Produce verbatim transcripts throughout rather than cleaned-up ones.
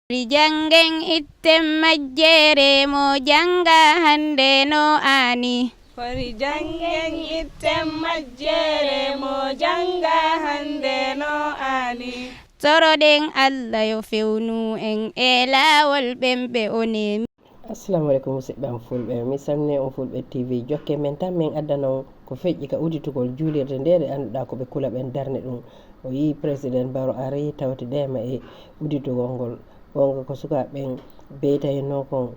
Fori janngen itten majjere mo jannga hannde no aani. Fori janngen itten majjere mo jannga hannde no aani. Toroɗen Allah yo fewnu en e laawol ɓen ɓe o neemi. Assalamu aleykum, musidɓe am fulɓe. Mi salmini on fulɓe T V. Jokke men tan, min addanon ko feƴƴi ka udditugol juulirde nde, ɗe annduɗaa ko ɓe kula ɓen darni ɗum. O yii Président Barrow ari tawti deema e udditugol ngol. Wonga ko sukaaɓe ɓen beytaynoo kon,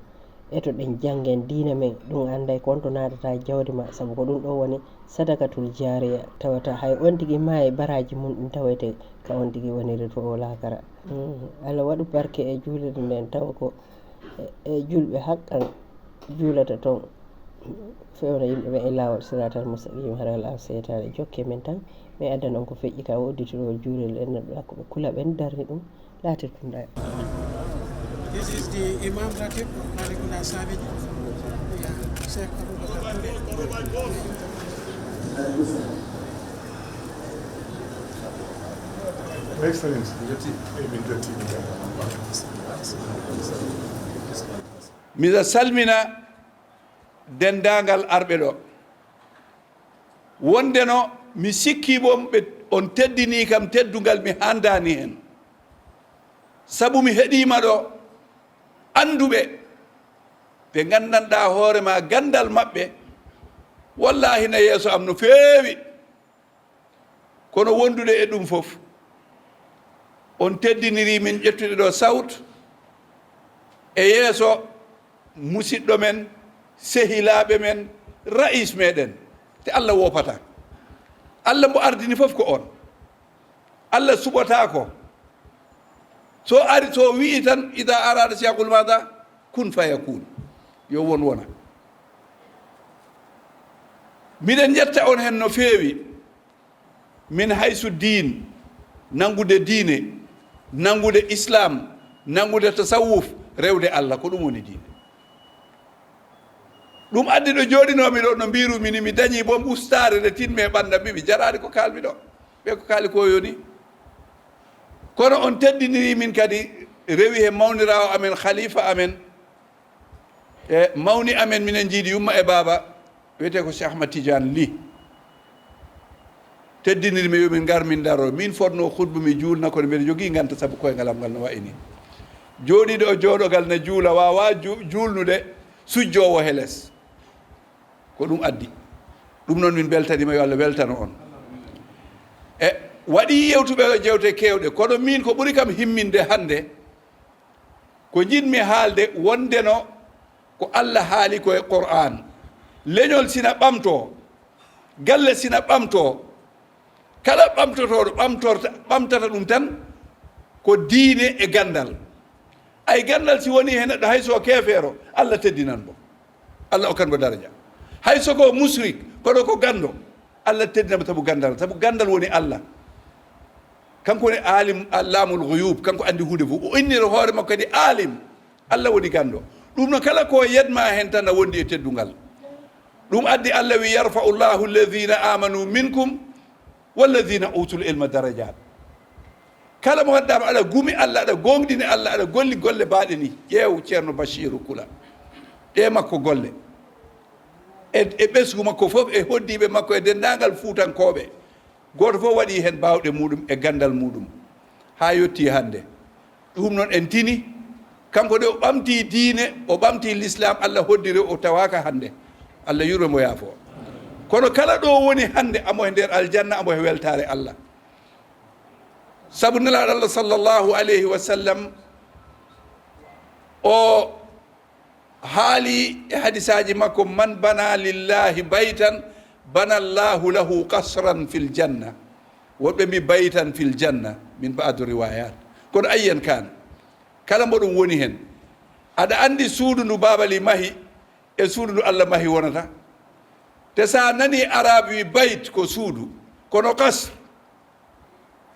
eto ɗen janngen diina men, ɗum annday ko honto naatata e jawdi ma, sabu ko ɗum ɗoo woni sadakatul jaariya, tawata hay on tigi maayi, baraaji mun ɗin tawete ka on tigi woniri to o laakara. Mm. Allah waɗu barke e juulirde nden, tawa ko e, e julɓe haqqan juulata ton, fewna yimɓe ɓen e laawol siratal mustaqim, haray alaa seytaane. Jokke men tan, mi addan on ko feƴƴi ka udditugol juulirde nden, annduɗaa ko ɓe kula ɓen darni ɗum. Laatirɗum ɗa. This is the Imam Ratib of Malikuna Savage. Yeah, Sheikh Abubakar Toure. Excellence. Emin jetti. Miɗa salmina denndaangal arɓe ɗo. Wonde no mi sikki bon ɓe, on teddinii kam teddungal mi hanndaani heen. Sabu mi heɗiima ɗo annduɓe ɓe nganndanɗaa hoore maa ganndal maɓɓe, wallaahi na yeeso am no feewi. Kono wondude e ɗum fof, on teddinirii min ƴettude ɗo sawt e yeeso musiɗɗo men, sehilaaɓe men, ra'is meɗen, te Allah woopataa. Allah mbo ardini fof ko on. Allah suɓotaako. So ari, so wi'i tan, "Ida arada shay'an yaqul mada? Kun fayakun." Yo won wona. Miɗen yetta on hen no feewi. Min haysu diin, nanngude diine, nanngude Islaam, nanngude tasawuf, rewde Allah, ko ɗum woni diine. Ɗum addi ɗo jooɗinoomi ɗo, no mbiirumi ni, mi dañii boom ustaare nde tinmi e ɓanndam, mi, mi jaraani ko kaalmi ɗo. Ɓe ko kaali ko yoni. Kono on teddinirii min kadi, rewi he mawniraawo amen, khalifa amen, e mawni amen, minen njiidi yumma e baaba, wiyetee ko Cheikh Ahmad Tidiane Ly. Teddinir mi, yo min ngar, min ndaro. Min fotnoo khutba, mi juulna, kono mbeɗa jogii nganta sabu koyngal am ngal no wayi ni. Jooɗiiɗo o jooɗogal na juula, waawaa ju-, juulnude, sujjoowo he les. Ko ɗum addi. Ɗum noon min mbeltaniima, yo Allah weltano on. E waɗi yewtuɓe o jewte keewɗe, kono min ko ɓuri kam himminde hannde, ko njiɗmi haalde wonde no ko Allah haali ko e Qur'aan. Leñol sina ɓamtoo, galle sina ɓamtoo, kala ɓamtotooɗo ɓamtorta, ɓamtata ɗum tan ko diine e ganndal. Ay ganndal si wonii he neɗɗo hay so keefeero, Allah teddinan mo. Allah okkan mo daraja. Hay so ko musrik, kono ko ganndo, Allah teddinamo sabu ganndal, sabu ganndal woni Allah. Kanko woni alim, allamul ghuyub, kanko anndi huunde fof. O inniri hoore makko kadi alim. Allah woni ganndo. Ɗum noon kala ko yedma heen tan na wondi e teddungal. Ɗum addi Allah wi, "Yarfa'u Allahu alladhina amanu minkum walladhina utul ilma darajat." Kala mo ngannduɗaa aɗa gumi Allah, aɗa goongɗini Allah, aɗa golli golle baaɗe ni. Ƴeew Ceerno Bachiru Kula. Ɗe makko golle. E, e ɓesngu makko fof, e hoddiiɓe makko, e denndaangal Fuutankooɓe. Gooto fof waɗi heen baawɗe muuɗum e ganndal muuɗum. Haa yettii hannde. Ɗum noon en tini, kanko de o ɓamtii diine, o ɓamtii Lislaam, Allah hoddiri o tawaaka hannde. Allah yurmo mo yaafo. Kono kala ɗo woni hannde, amo he nder aljanna, amo he weltaare Allah. Sabu Nelaaɗo Allah sallallahu alayhi wa sallam, o haali e hadisaaji makko, "Man bana lillahi baytan, bana Allahu lahu qasran fil janna." Woɗɓe mbi, "Baytan fil janna," min ba'du riwayat. Kono ayyan kan, kala mbo ɗum woni hen, aɗa anndi suudu ndu Baaba Ly mahi e suudu ndu Allah mahi wonata? Te sa nani Arab wi bayt ko suudu, kono qasr,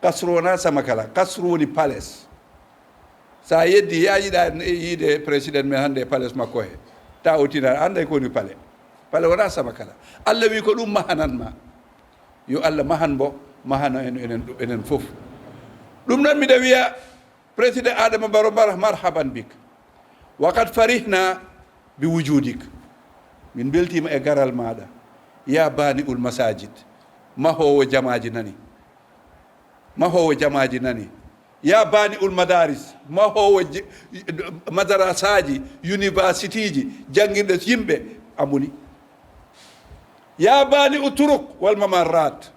qasr wona sama kala, qasr woni palace. Sa yeddi, ya yiɗa yiide président men hannde e palace makko he, ta o tina, anday ko woni palais. Palais wona sama kala. Allah wi ko ɗum mahanan ma. Yo Allah mahan mbo, mahana en enen, enen fof. Ɗum noon miɗa wiya, Président Adama Barrow, mar-, marhaban bik. Wa qad farihna bi wujudik. Min mbeltiima e garal maaɗa. Ya bani ul masajid. Mahoowo jamaaji nani. Mahoowo jamaaji nani. Ya bani ul madaris. Mahoowo je-, madarasaaji, universityji, janngirɗe yimɓe, a mboni. Ya bani u turuk wal mamarrat.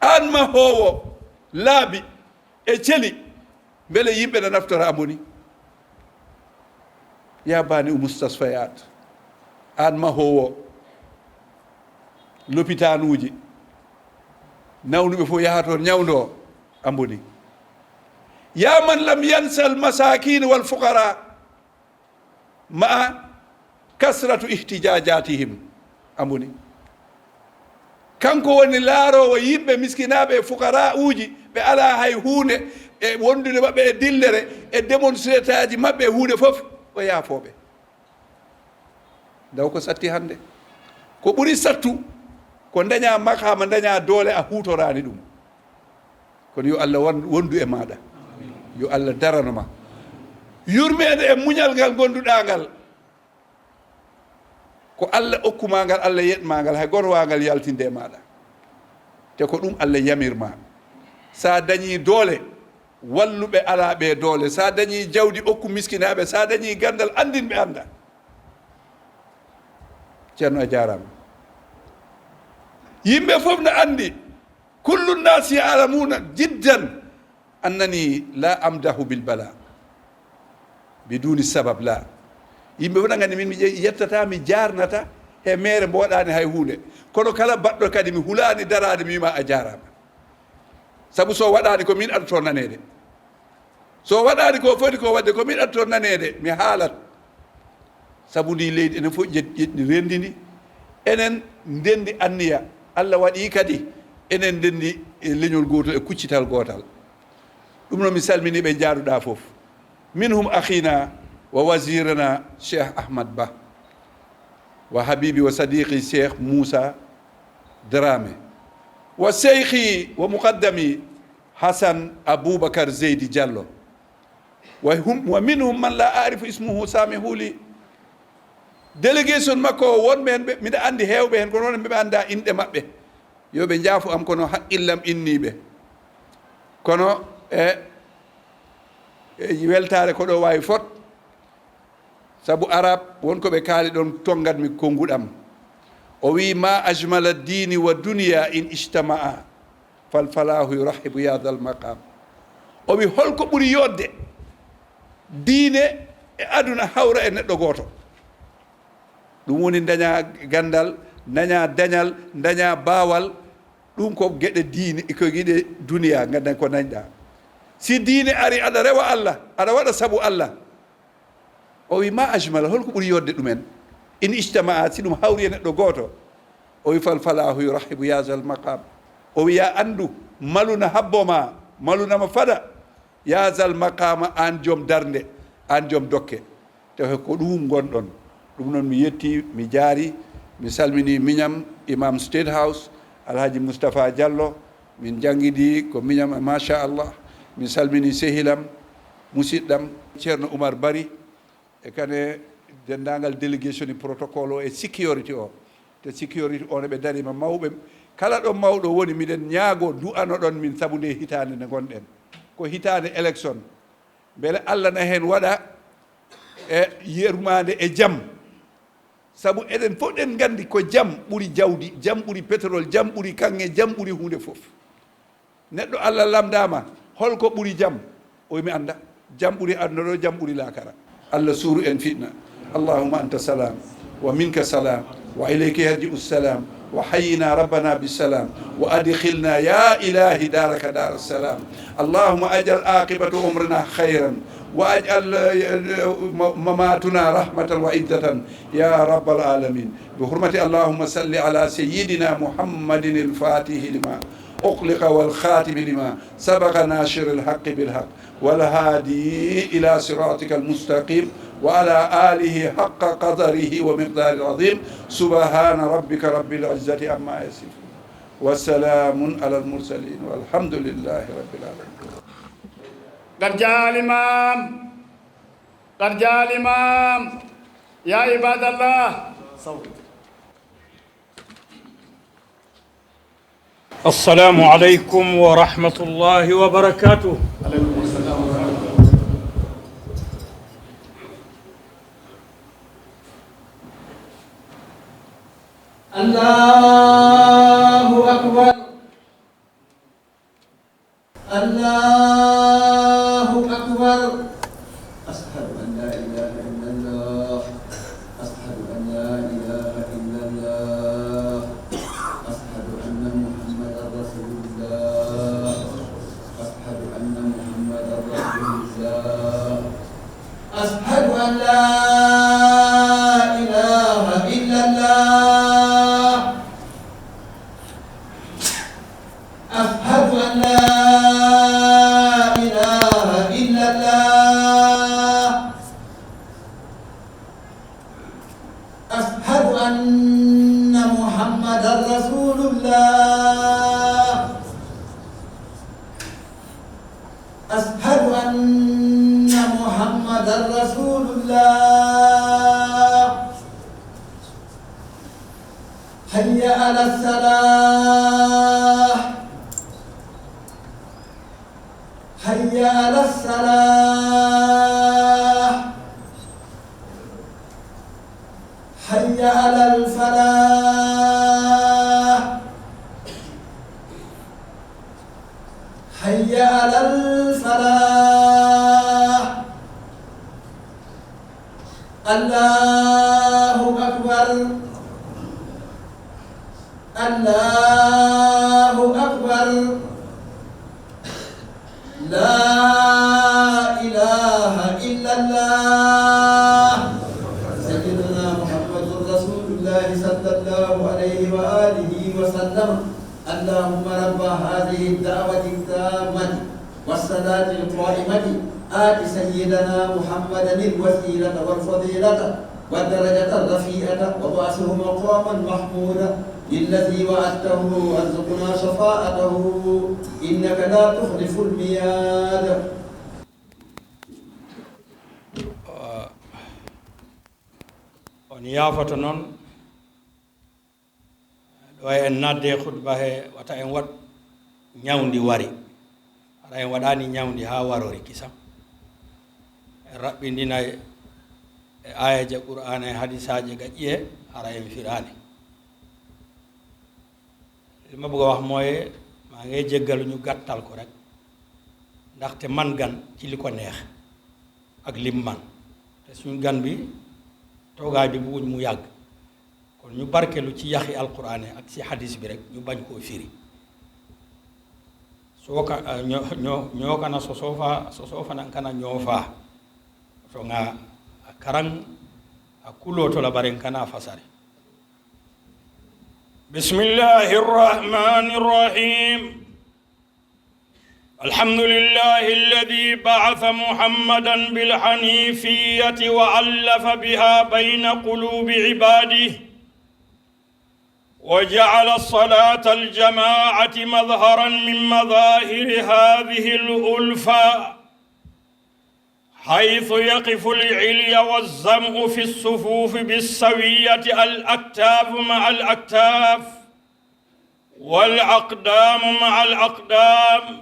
Aan mahoowo laabi e celi, mbele yimɓe na naftora, a mboni. Ya bani u mustasfayat. Aan mahoowo lopitaanuuji, nawnuɓe fof yaha toon ñawndoo, a mboni. Ya man lam yansa al masakin wal fuqara. Ma'a kasratu ihtijajatihim, a mboni. Kanko woni laaroowo yimɓe miskinaaɓe e fuqaraa'uuji, ɓe alaa hay huunde e wondude maɓɓe e dillere e démonstrataaji maɓɓe e huunde fof, o yaafooɓe. Ndaw ko satti hannde. Ko ɓuri sattu ko ndañaa maqaama, ndañaa doole, a huutoraani ɗum. Kono yo Allah won-, wondu e maaɗa. Yo Allah darano ma. Yurmeende e muñal ngal ngonduɗaa ngal, ko Allah okku ma ngal, Allah yeɗ ma ngal, hay gooto waawaa ngal yaltinde e maaɗa. Te ko ɗum Allah yamir ma. So a dañii doole, wallu ɓe alaa ɓe doole. So a dañii jawdi, okku miskinaaɓe. So a dañii ganndal, anndin ɓe annda. Ceerno, a jaaraama. Yimɓe fof na anndi, kullu nnaasi ya'lamuuna jiddan annani laa amdahu bil bala biduni sabab, laa. Yimɓe fof na nganndi min mi ƴe-, yettata, mi jaarnata he meere mbo waɗaani hay huunde. Kono kala baɗɗo kadi mi hulaani daraade, mi wiima a jaaraama. Sabu so waɗaani ko min adotoo naneede. So waɗaani ko foti ko waɗde, ko min adotoo naneede, mi haalat. Sabu ndi leydi enen fof ƴet-, ƴet-, renndi ndi. Enen ndenndi anniya. Allah waɗi kadi enen ndenndi e leñol gootol e kuccital gootal. Ɗum noon mi salminii ɓe njaaduɗaa fof. Minhum akhina wa wazirana Cheikh Ahmad Bah, wa habibi wa sadiqi Cheikh Moussa Dramé, wa sheikhi wa muqaddami Hassan Aboubacar Zeydi Diallo. Wa hum, wa minhum man la a'rifu ismuhu, samihuli. Délégation makko o, wonɓe heen ɓe, miɗa anndi heewɓe heen, kono won ɓe mi anndaa inɗe maɓɓe. Yo ɓe njaafu am, kono haqqillam innii ɓe. Kono e, e weltaare ko ɗo waawi fot. Sabu Arab, won ko ɓe kaali ɗoon, tonngatmi konnguɗam. O wiyi, "Ma ajmala diini wa duniya in ijtama'a, fal falahu yurahibu ya zal maqam." O wiyi, "Holko ɓuri yooɗde diine e aduna hawra e neɗɗo gooto?" Ɗum woni ndaña ganndal, ndaña dañal, ndaña baawal. Ɗum ko geɗe diine, ko geɗe duniya, nganndan ko dañɗa. Si diine ari, aɗa rewa Allah, aɗa waɗa sabu Allah. O wi, "Ma ajmala, holko ɓuri yodde ɗumen? In ijtama'a, si ɗum hawri e neɗɗo gooto." O wi, "Fal falahu yurahibu ya zal maqam." O wi, "Ya anndu, malu na habbo ma, malu na ma fada. Ya zal maqama, aan joom darnde, aan joom dokke." Te ko ɗum ngonɗon. Ɗum noon mi yetti, mi jaari, mi salmini miñam, Imam State House, Alhaji Moustapha Diallo, min njanngidi ko miñam, machallah. Mi salmini sehilam, musidɗam, Ceerno Oumar Bari, e kane denndaangal délégation protocole o e sécurité o. Te sécurité o ne ɓe dariima mawɓe. Kala ɗo mawɗo woni, miɗen ñaago du'anoɗon min sabu nde hitaande nde ngonɗen. Ko hitaande élection. Mbele Allah na heen waɗa e yermaande e jam. Sabu eɗen fof ɗen nganndi ko jam ɓuri jawdi, jam ɓuri pétrole, jam ɓuri kaŋŋe, jam ɓuri huunde fof. Neɗɗo Allah lamndaama, "Holko ɓuri jam?" O wi, "Mi annda. Jam ɓuri aduna ɗo, jam ɓuri laakara." Allah suuru en fitna. اللهم أنت السلام ومنك السلام وإليك يرجع السلام وحينا ربنا بالسلام وأدخلنا يا إلهي دارك دار السلام. اللهم اجعل عاقبة أمرنا خيرا واجعل مماتنا رحمة وعزة يا رب العالمين. بحرمة اللهم صل على سيدنا محمد الفاتح لما أغلق والخاتم لما سبق ناصر الحق بالحق والهادي إلى صراطك المستقيم وعلى آله حق قدره ومقداره العظيم. سبحان ربك رب العزة عما يصفون وسلام على المرسلين والحمد لله رب العالمين. قد جاء الإمام، قد جاء الإمام. يا عباد الله، السلام عليكم ورحمة الله وبركاته. الله أكبر. الله أكبر. أشهد أن لا إله إلا الله. أشهد أن لا إله إلا الله. أشهد أن محمدا رسول الله. أشهد أن محمدا رسول الله. أشهد أن لا إله إلا الله. أشهد أن لا إله إلا الله. أشهد أن محمدا رسول الله. أشهد أن محمدا رسول الله. حي على الصلاة. حي على الصلاة. حي على الفلاح. حي على الفلاح. الله أكبر. الله أكبر. لا إله إلا الله. سيدنا محمد رسول الله صلى الله عليه وآله وسلم. اللهم رب هذه الدعوة التامة والصلاة القائمة، آت سيدنا محمدا الوسيلة والفضيلة والدرجة الرفيعة وابعثه مقاما محمودا الذي وعدته وارزقنا شفاعته إنك لا تخلف الميعاد. On yaafoto noon, ɗo en naatde e khutba he, wata en waɗ ñawndi wari. Hara en waɗaani ñawndi haa warori kisam. En raɓɓindina e, e aayeeje Qur'aana e hadisaaje gaƴƴi he, hara en firaani. Li ma bëgg a wax mooy, maa ngi jéggalu ñu gàttal ko rek. Ndaxte man gan ci li ko neex ak lim man. Te suñu gan bi, toogaay bi bëgguñ mu yàgg. Kon ñu barkelu ci yaxi Alquraan yi ak ci hadis bi rek, ñu bañ koo firi. So ka, eh, ño, ño, ño kana so sofa, so sofa nan kana ñofa. To nga a karan a kulo to labarin kana fasare. بسم الله الرحمن الرحيم. الحمد لله الذي بعث محمدا بالحنيفية وألف بها بين قلوب عباده، وجعل صلاة الجماعة مظهرا من مظاهر هذه الألفة، حيث يقف العلي والظمأ في الصفوف بالسوية، الأكتاف مع الأكتاف والأقدام مع الأقدام،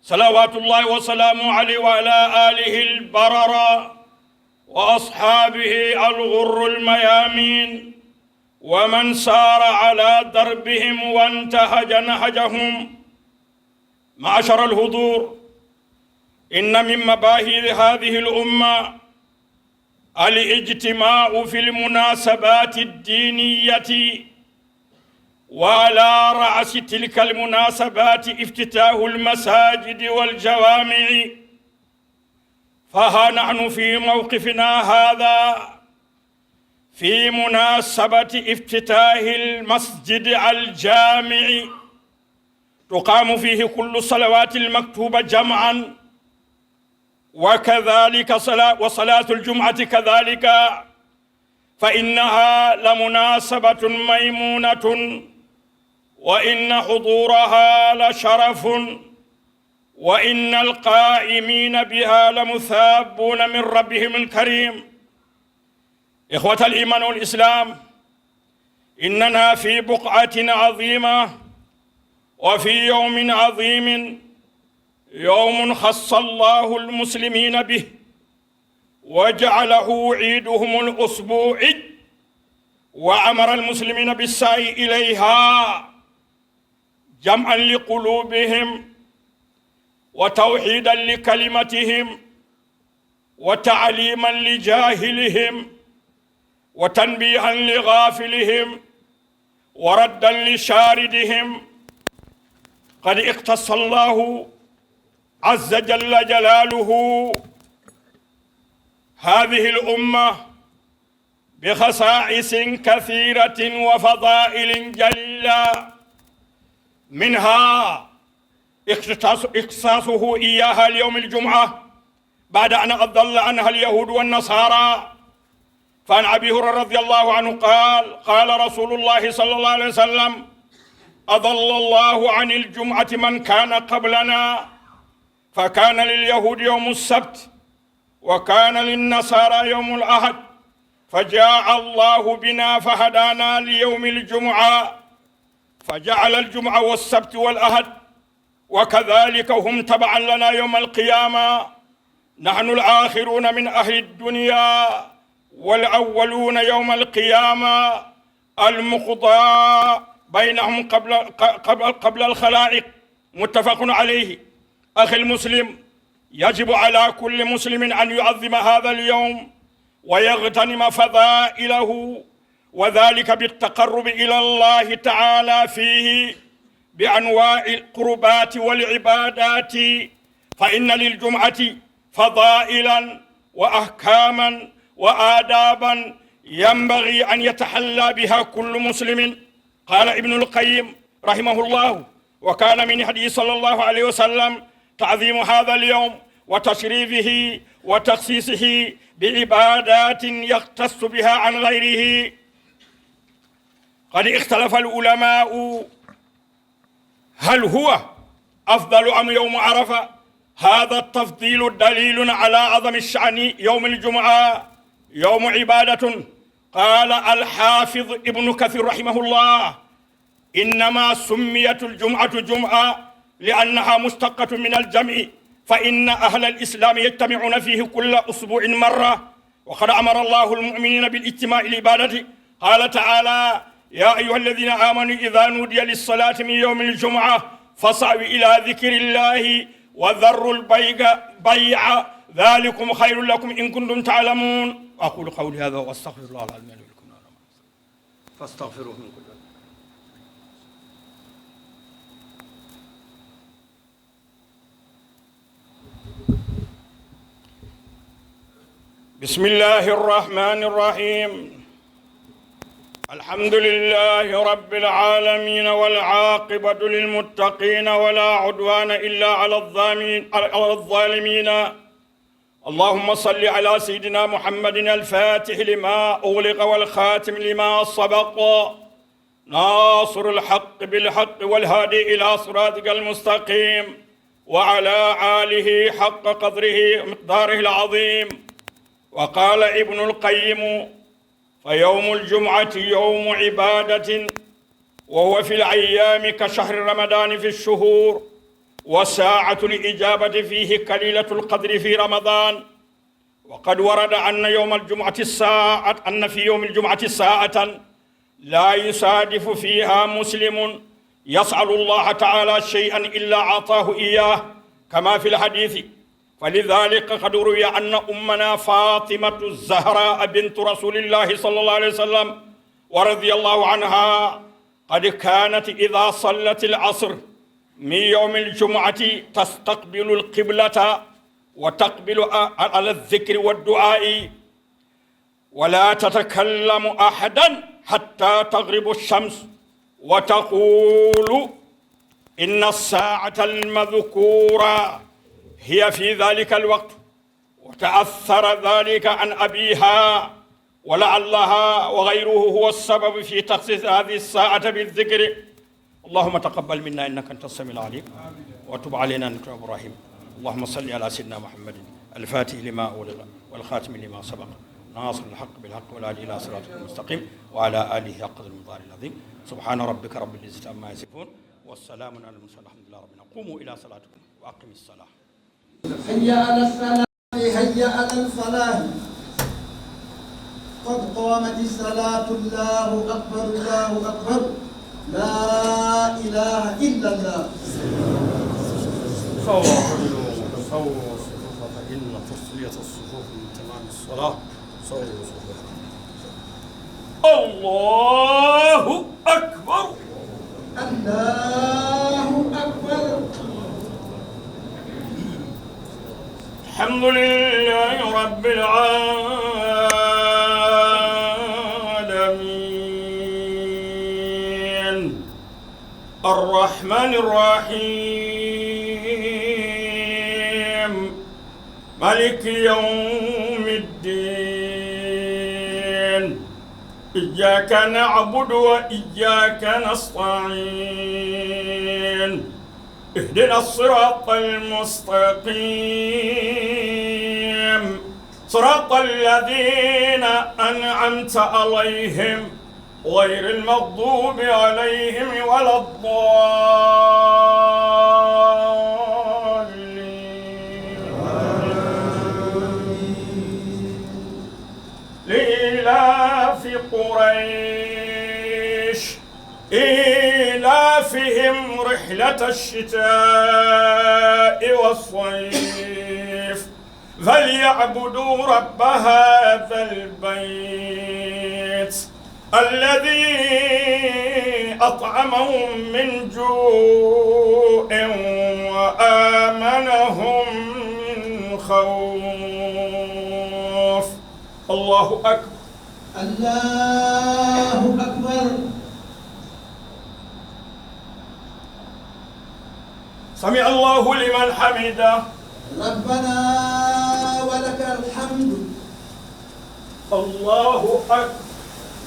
صلوات الله وسلامه عليه وعلى آله البررة وأصحابه الغر الميامين ومن سار على دربهم وانتهج نهجهم. معشر الحضور، إن من مباهر هذه الأمة الاجتماع في المناسبات الدينية، وعلى رأس تلك المناسبات افتتاح المساجد والجوامع. فها نحن في موقفنا هذا في مناسبة افتتاح المسجد الجامع، تقام فيه كل الصلوات المكتوبة جمعا، وكذلك صلاة، وصلاة الجمعة كذلك، فإنها لمناسبة ميمونة، وإن حضورها لشرف، وإن القائمين بها لمثابون من ربهم الكريم. إخوة الإيمان والإسلام، إننا في بقعة عظيمة وفي يوم عظيم، يوم خص الله المسلمين به وجعله عيدهم الأسبوعي، وأمر المسلمين بالسعي إليها جمعا لقلوبهم وتوحيدا لكلمتهم وتعليما لجاهلهم وتنبيها لغافلهم وردا لشاردهم. قد اختص الله عز جل جلاله هذه الأمة بخصائص كثيرة وفضائل جليلة، منها اختصاص-، اختصاصه إياها ليوم الجمعة بعد أن أضل عنها اليهود والنصارى. فعن أبي هريرة رضي الله عنه قال: قال رسول الله صلى الله عليه وسلم: أضل الله عن الجمعة من كان قبلنا، فكان لليهود يوم السبت، وكان للنصارى يوم الأحد، فجاء الله بنا فهدانا ليوم الجمعة، فجعل الجمعة والسبت والأحد، وكذلك هم تبعا لنا يوم القيامة، نحن الآخرون من أهل الدنيا والأولون يوم القيامة، المقضى بينهم قبل، قبل، قبل الخلائق. متفق عليه. أخي المسلم، يجب على كل مسلم أن يعظم هذا اليوم ويغتنم فضائله، وذلك بالتقرب إلى الله تعالى فيه بأنواع القربات والعبادات، فإن للجمعة فضائلا وأحكاما وآدابا ينبغي أن يتحلى بها كل مسلم. قال ابن القيم رحمه الله: وكان من هديه صلى الله عليه وسلم تعظيم هذا اليوم وتشريفه وتخصيصه بعبادات يختص بها عن غيره. قد اختلف العلماء هل هو أفضل أم يوم عرفة؟ هذا التفضيل دليل على عظم الشأن. يوم الجمعة يوم عبادة. قال الحافظ ابن كثير رحمه الله: إنما سميت الجمعة جمعة لأنها مشتقة من الجمع، فإن أهل الإسلام يجتمعون فيه كل أسبوع مرة، وقد أمر الله المؤمنين بالاجتماع لعبادته. قال تعالى: يا أيها الذين آمنوا إذا نودي للصلاة من يوم الجمعة فاسعوا إلى ذكر الله وذروا البيع، بيع، ذلكم خير لكم إن كنتم تعلمون. أقول قولي هذا وأستغفر الله العظيم لي ولكم. فاستغفروه من كل ذنب. بسم الله الرحمن الرحيم. الحمد لله رب العالمين، والعاقبة للمتقين، ولا عدوان إلا على الظالمين، على الظالمين. اللهم صل على سيدنا محمد الفاتح لما أغلق والخاتم لما سبق، ناصر الحق بالحق والهادي إلى صراطك المستقيم، وعلى آله حق قدره ومقداره العظيم. وقال ابن القيم: فيوم الجمعة يوم عبادة، وهو في الأيام كشهر رمضان في الشهور، وساعة الإجابة فيه كليلة القدر في رمضان. وقد ورد أن يوم الجمعة الساعة، أن في يوم الجمعة ساعة لا يصادف فيها مسلم يسأل الله تعالى شيئا إلا أعطاه إياه، كما في الحديث. فلذلك قد روي أن أمنا فاطمة الزهراء بنت رسول الله صلى الله عليه وسلم ورضي الله عنها قد كانت إذا صلت العصر من يوم الجمعة تستقبل القبلة وتقبل ع-، على الذكر والدعاء، ولا تتكلم أحدا حتى تغرب الشمس، وتقول: إن الساعة المذكورة هي في ذلك الوقت. وتأثر ذلك عن أبيها، ولعلها وغيره هو السبب في تخصيص هذه الساعة بالذكر. اللهم تقبل منا إنك أنت السميع العليم. وتب علينا إنك رؤوف رحيم. اللهم صل على سيدنا محمد الفاتح لما أغلق والخاتم لما سبق ناصر الحق بالحق والهادي إلى صراطك المستقيم وعلى آله حق قدره ومقداره العظيم. سبحان ربك رب العزة عما يصفون والسلام على المرسلين والحمد لله رب العالمين. قوموا إلى صلاتكم وأقم الصلاة. حي على الصلاة، حي على الفلاح. قد قامت الصلاة، الله أكبر، الله أكبر. لا إله إلا الله. سووا صفوفكم، سووا صفوفكم، فإن تسوية الصفوف من تمام الصلاة. سووا صفوفكم. الله أكبر. الله أكبر. الحمد لله رب العالمين. الرحمن الرحيم. مالك يوم الدين. إياك نعبد وإياك نستعين. اهدنا الصراط المستقيم. صراط الذين أنعمت عليهم غير المغضوب عليهم ولا الضالين. لإيلاف قريش إيلافهم رحلة الشتاء والصيف. فليعبدوا رب هذا البيت الذي أطعمهم من جوع وآمنهم من خوف. الله أكبر. الله أكبر. سمع الله لمن حمده. ربنا ولك الحمد. الله أكبر.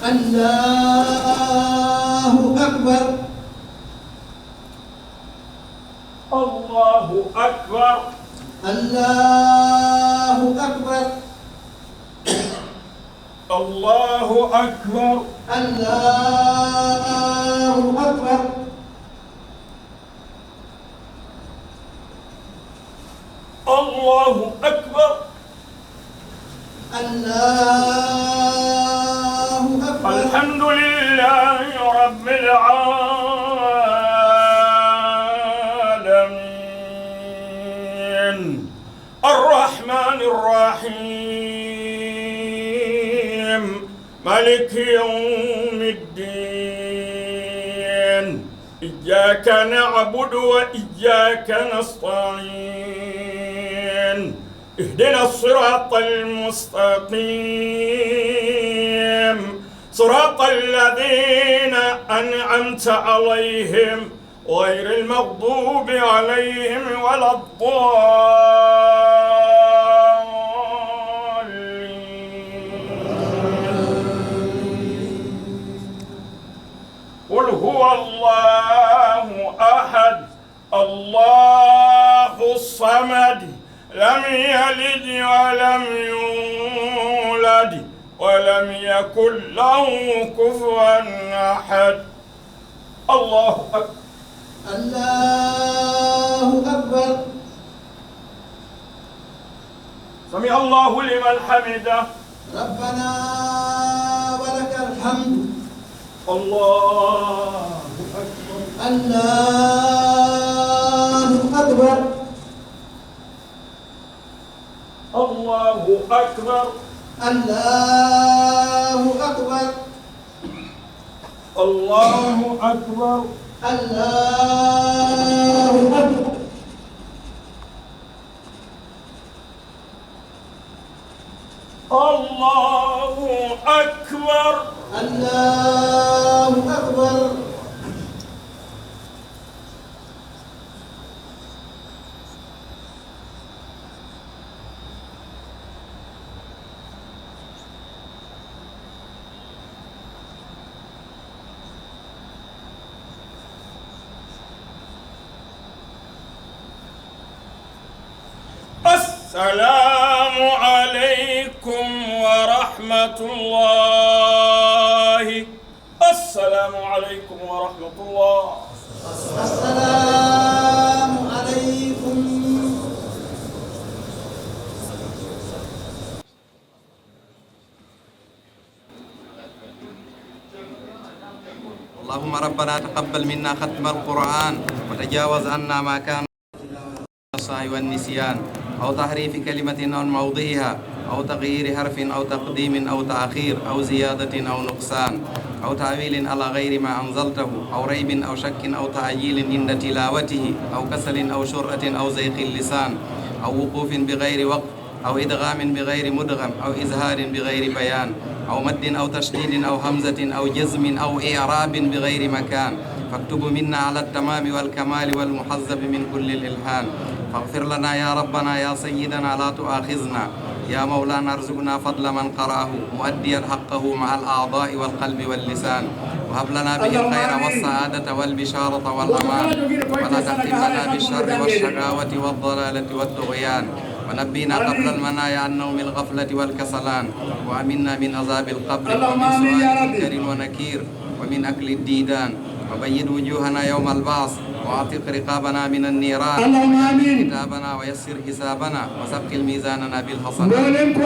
الله أكبر. الله أكبر. الله أكبر. الله أكبر. الله أكبر. الله أكبر. الله أكبر. الحمد لله رب العالمين. الرحمن الرحيم. مالك يوم الدين. إياك نعبد وإياك نستعين. اهدنا الصراط المستقيم. صراط الذين أنعمت عليهم غير المغضوب عليهم ولا الضالين. قل هو الله أحد، الله الصمد، لم يلد ولم يولد، ولم يكن له كفوا أحد. الله أكبر. الله أكبر. سمع الله لمن حمده. ربنا ولك الحمد. الله أكبر. الله أكبر. الله أكبر. الله أكبر. الله أكبر. الله أكبر. الله أكبر. الله أكبر. السلام عليكم ورحمة الله. السلام عليكم ورحمة الله. السلام عليكم. اللهم ربنا تقبل منا ختم القرآن وتجاوز عنا ما كان السهو والنسيان أو تحريف كلمة عن موضعها أو تغيير حرف أو تقديم أو تأخير أو زيادة أو نقصان أو تأويل على غير ما أنزلته أو ريب أو شك أو تعجيل عند تلاوته أو كسل أو شرعة أو زيغ اللسان أو وقوف بغير وقف أو إدغام بغير مدغم أو إظهار بغير بيان أو مد أو تشديد أو همزة أو جزم أو إعراب بغير مكان، فاكتبه منا على التمام والكمال والمحذب من كل الإلحان. فاغفر لنا يا ربنا يا سيدنا لا تؤاخذنا، يا مولانا ارزقنا فضل من قرأه مؤديا حقه مع الأعضاء والقلب واللسان، وهب لنا به الخير والسعادة والبشارة والأمان، ولا تختم لنا بالشر والشقاوة والضلالة والطغيان، ونبينا قبل المنايا عن نوم الغفلة والكسلان، وأمنا من عذاب القبر ومن سؤال منكر ونكير ومن أكل الديدان، وبيض وجوهنا يوم البعث، وأعتق رقابنا من النيران، اللهم آمين. كتابنا ويسر حسابنا وثقل ميزاننا بالحسنات، وثبت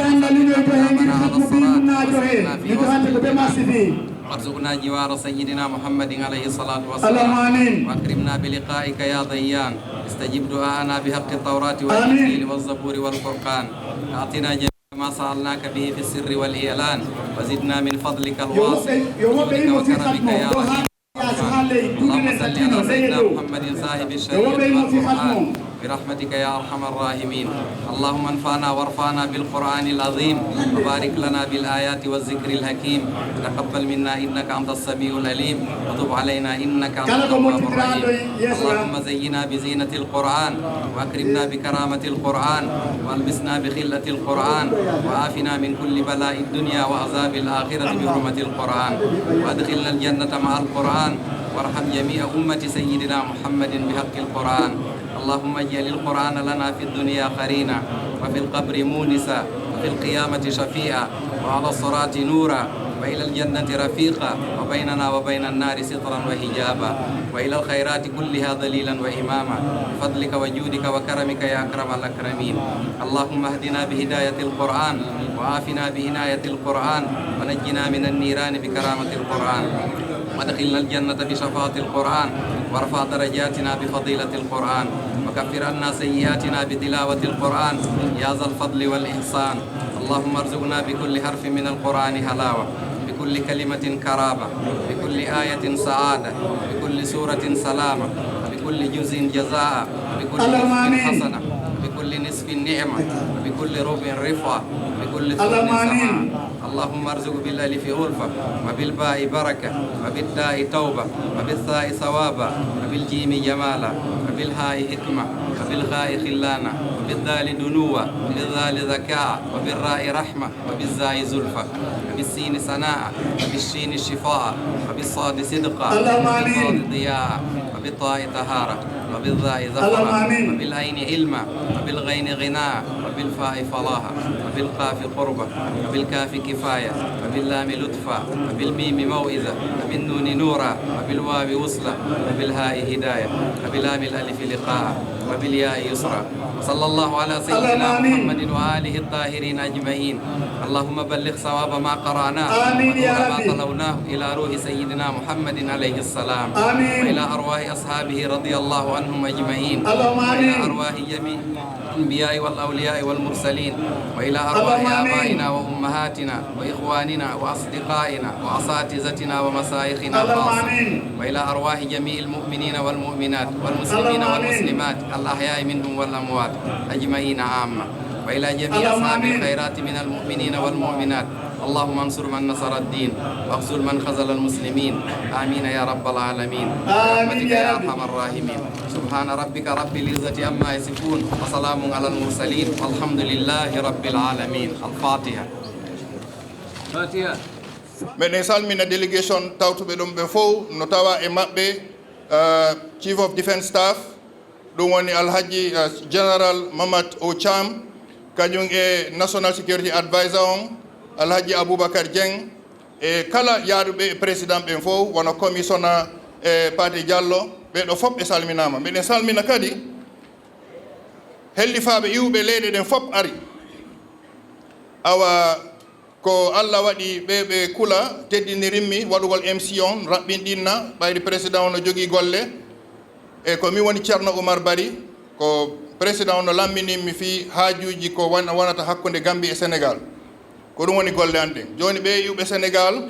أقدامنا على الصراط، واسلكنا في وسط الجنان. وارزقنا جوار سيدنا محمد عليه الصلاة والسلام. اللهم آمين. وأكرمنا بلقائك يا ديان. استجب دعاءنا بحق التوراة والإنجيل والزبور والفرقان. أعطنا جميع ما سألناك به في السر والإعلان. وزدنا من فضلك الواسع. جودك وكرمك يا رحيم. اللهم صل على سيدنا محمد صاحب الشريعة والقرآن برحمتك يا أرحم الراحمين. اللهم انفعنا وارفعنا بالقرآن العظيم، وبارك لنا بالآيات والذكر الحكيم، وتقبل منا إنك أنت السميع العليم، وتب علينا إنك أنت التواب الرحيم. اللهم زينا بزينة القرآن، وأكرمنا بكرامة القرآن، وألبسنا بخلة القرآن، وعافنا من كل بلاء الدنيا وعذاب الآخرة بحرمة القرآن، وأدخلنا الجنة مع القرآن، وارحم جميع أمة سيدنا محمد بحق القرآن. اللهم اجعل القرآن لنا في الدنيا قرينا، وفي القبر مونسا، وفي القيامة شفيعا، وعلى الصراط نورا، وإلى الجنة رفيقا، وبيننا وبين النار سترا وحجابا، وإلى الخيرات كلها دليلا وإماما، بفضلك وجودك وكرمك يا أكرم الأكرمين. اللهم اهدنا بهداية القرآن، وعافنا بعناية القرآن، ونجنا من النيران بكرامة القرآن، وأدخلنا الجنة بشفاعة القرآن، وارفع درجاتنا بفضيلة القرآن، وكفر عنا سيئاتنا بتلاوة القرآن يا ذا الفضل والإحسان. اللهم ارزقنا بكل حرف من القرآن حلاوة، بكل كلمة قرابة، بكل آية سعادة، بكل سورة سلامة، بكل جزء جزاء، بكل جزء حسنة، بكل نصف نعمة، بكل ربع رفعة، بكل ثلث سماء. اللهم ارزق بالألف ألفة، وبالباء بركة، وبالتاء توبة، وبالثاء ثوابا، وبالجيم جمالا، وبالهاء حكمة، وبالخاء خلانا، وبالدال دنوا، وبالذال ذكاء، وبالراء رحمة، وبالزاء زلفى، وبالسين سناء، وبالشين شفاء، وبالصاد صدقا، وبالضاد ضياء، وبالطاء طهارة، وبالظاء ظفرا، وبالعين علما، وبالغين غنى، وبالفاء فلاحا، وبالقاف قربا، وبالكاف كفاية، وباللام لطفا، وبالميم موعظة، وبالنون نورا، وبالواو وصلا، وبالهاء هداية، وبلام الألف لقاء، وبالياء يسرا. وصلى الله على سيدنا محمد وآله الطاهرين أجمعين. اللهم بلغ ثواب ما قرأناه، آمين يا رب، ونور ما تلوناه إلى روح سيدنا محمد عليه السلام، آمين، وإلى أرواح أصحابه رضي الله عنهم أجمعين، اللهم آمين، وإلى أرواح جميع الأنبياء والأولياء والمرسلين، وإلى أرواح، اللهم آمين، آبائنا وأمهاتنا وإخواننا وأصدقائنا وأساتذتنا ومشايخنا، اللهم خاصة، آمين، وإلى أرواح جميع المؤمنين والمؤمنات والمسلمين، اللهم آمين، والمسلمات الأحياء منهم والأموات أجمعين عامة، وإلى جميع، اللهم، أصحاب، آمين، الخيرات من المؤمنين والمؤمنات. اللهم انصر من نصر الدين، واخذل من خذل المسلمين. آمين يا رب العالمين. آمين برحمتك يا، يا رب، أرحم الراحمين. سبحان ربك رب العزة عما يصفون، وسلام على المرسلين، والحمد لله رب العالمين. الفاتحة. Fatiha. Meɗen salmina délégation tawtuɓe ɗum ɓe fof, no tawa e maɓɓe, uh, Chief of Defence Staff, ɗum woni Alhaji, uh, Général Mamat O Thiam, Kañum e National Security Advisor on, Alhaji Aboubacar Dieng, e kala yaaduɓe e président ɓen fof, wano commissionnaire e Pathé Diallo, ɓee ɗoo fof ɓe salminaama. Miɗen salmina kadi hellifaaɓe iwɓe leyɗe ɗen fof ari. Awa, ko Allah waɗi ɓe, ɓe kula, teddinirimmi waɗugol M C on, raɓɓinɗinna, ɓayri président on no jogii golle. E ko mi woni Ceerno Oumar Bari, ko président on no lamminimmi fii haajuuji ko wan-, wonata hakkunde Gambie e Sénégal. Ko ɗum woni golle an ɗen. Jooni ɓe iwɓe Sénégal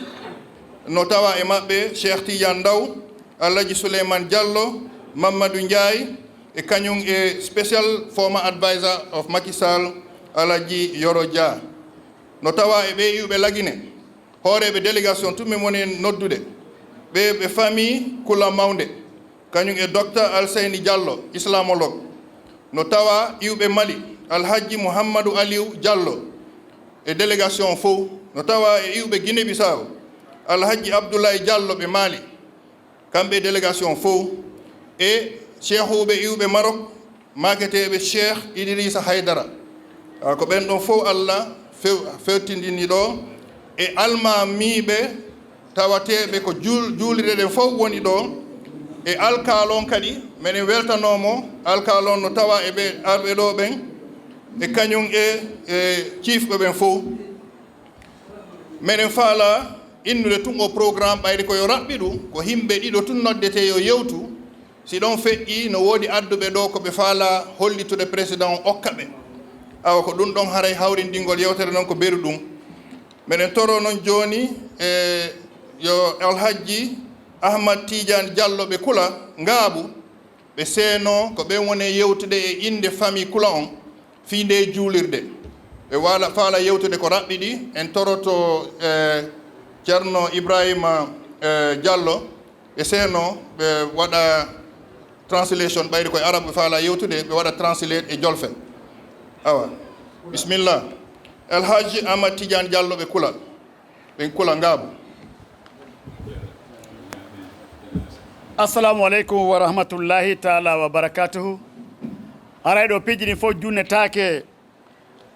no tawa e maɓɓe Cheikh Tidiane Ndaw, Alhaji Souleymane Diallo, Mamadou Ndiaye, e kañum e special former advisor of Macky Sall, Alhaji Yoro Dia. No tawa e ɓe iwɓe Lagine, hooreeɓe délégation tun min woni noddude, ɓe, ɓe famille Kula Mawnde, kañum e Docteur Alseyni Diallo, islamologue. No tawa iwɓe Mali, Alhaji Mouhamadou Aliou Diallo e délégation fof. No tawa e iwɓe Guinée Bissau, Alhaji Abdoulaye Diallo ɓe Mali, kamɓe e délégation fof, e ceehuuɓe iwɓe Maroc, maaketeeɓe Cheikh Idrissa Haydara. Ah, ko ɓen ɗon fof Allah few-, fewtindini ɗo, e almaamiiɓe tawateeɓe ko juul-, juulirɗe ɗen fof woni ɗo, e alkaalo on kadi, meɗen weltanoo mo, alkaalo on no tawa e ɓe arɓe ɗo ɓen, e kañum e, e ciifɓe ɓen fof. Meɗen faala innude tun o programme, ɓayri ko yo raɓɓiɗu, ko yimɓe ɗiɗo tun noddetee yo yewtu. Si ɗon feƴƴi, no woodi adduɓe ɗo ko ɓe faala hollitude président on okka ɓe. Awa ko ɗun ɗon haray hawrindingol yewtere non ko beru ɗun. Meɗen toro non jooni e yo Alhajji Ahmad Tidiane Diallo ɓe Kula Ngaabu, ɓe seeno ko ɓen woni e yewtude e innde famille Kula on fii nde juulirde. Ɓe waala, faala yewtude ko raɓɓiɗi, en toroto, eh, Ceerno Ibrahima, eh, Diallo, ɓe seeno, ɓe waɗa translation, ɓayri koye Arabu ɓe faala yewtude, ɓe waɗa translate e Jolfe. Awa, bisimilla. El Hadji Amadou Tidiane Diallo ɓe Kula, ɓen Kula Ngaabu. Assalamu aleykum wa rahmatullahi taala wa barakatuhu. Haray ɗo piiji ɗin fof junnetaake.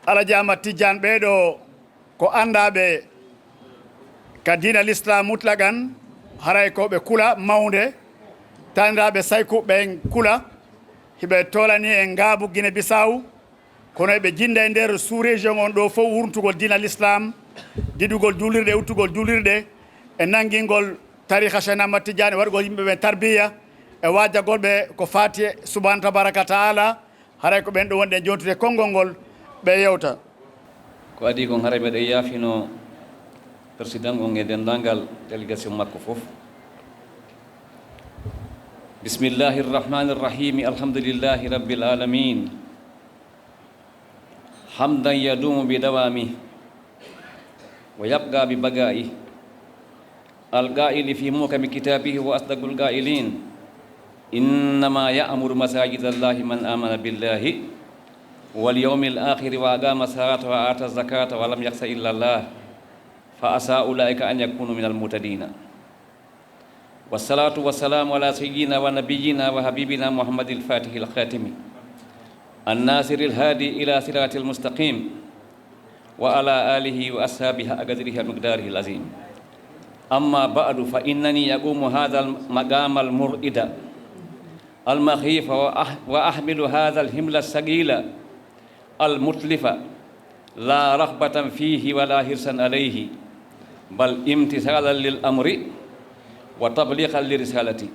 Alaji Amadou Tidiane ɓee ɗo ko anndaaɓe ka diina l'islam mutlaqan, haray ko ɓe Kula Mawnde, taaniraaɓe Sayku ɓen Kula, hiɓe toolani e Ngaabu Guinée Bissau, kono eɓe jinnda e nder sous-région on ɗo fof wurntugol diina l'islam, diɗugol juulirɗe, uttugol juulirɗe, e nanngingol tariiha Cheikh Ahmad Tidiane, e waɗugol yimɓe ɓen tarbiya, e waajagol ɓe ko faati e Subhaanahu Tabaaraka Taala, haray ko ɓen ɗo wonɗen jontude konngol ngol, ɓe yewta. Ko adii kon, haray mbeɗa yaafino président on e denndaangal délégation makko fof. Bismillahi rrahmani rrahimi. Alhamdulillahi rabbil alamin. Hamdan yadumu bi dawami wa yabqa bi bagai. Al qaili fi muhkami kitabihi wa asdaqul qailin. Innama ya'muru masajid Allahi man amana billahi wal yawmil akhiri wa aqama salata wa ata zakata wa lam yakhsha illa Allah. Fa asa ulaika an yakunu minal muhtadina. Wassalatu wassalamu ala sayyidina wa nabiyyina wa habibina Muhammadil Fatihil Khatimi, an nasiril hadi ila siratil mustaqim, wa ala alihi wa ashabihi haqqa qadrihi wa miqdarihi al-azim. Amma ba'du, fa innani aqumu hadha al-maqama al-mur'ida al-makhifa wa ah-, wa ahmilu hadha al-himla al-thaqila al-mutlifa, la raghbatan fihi wa la hirsan alayhi, bal imtithalan lil amri wa tablighan li risalati.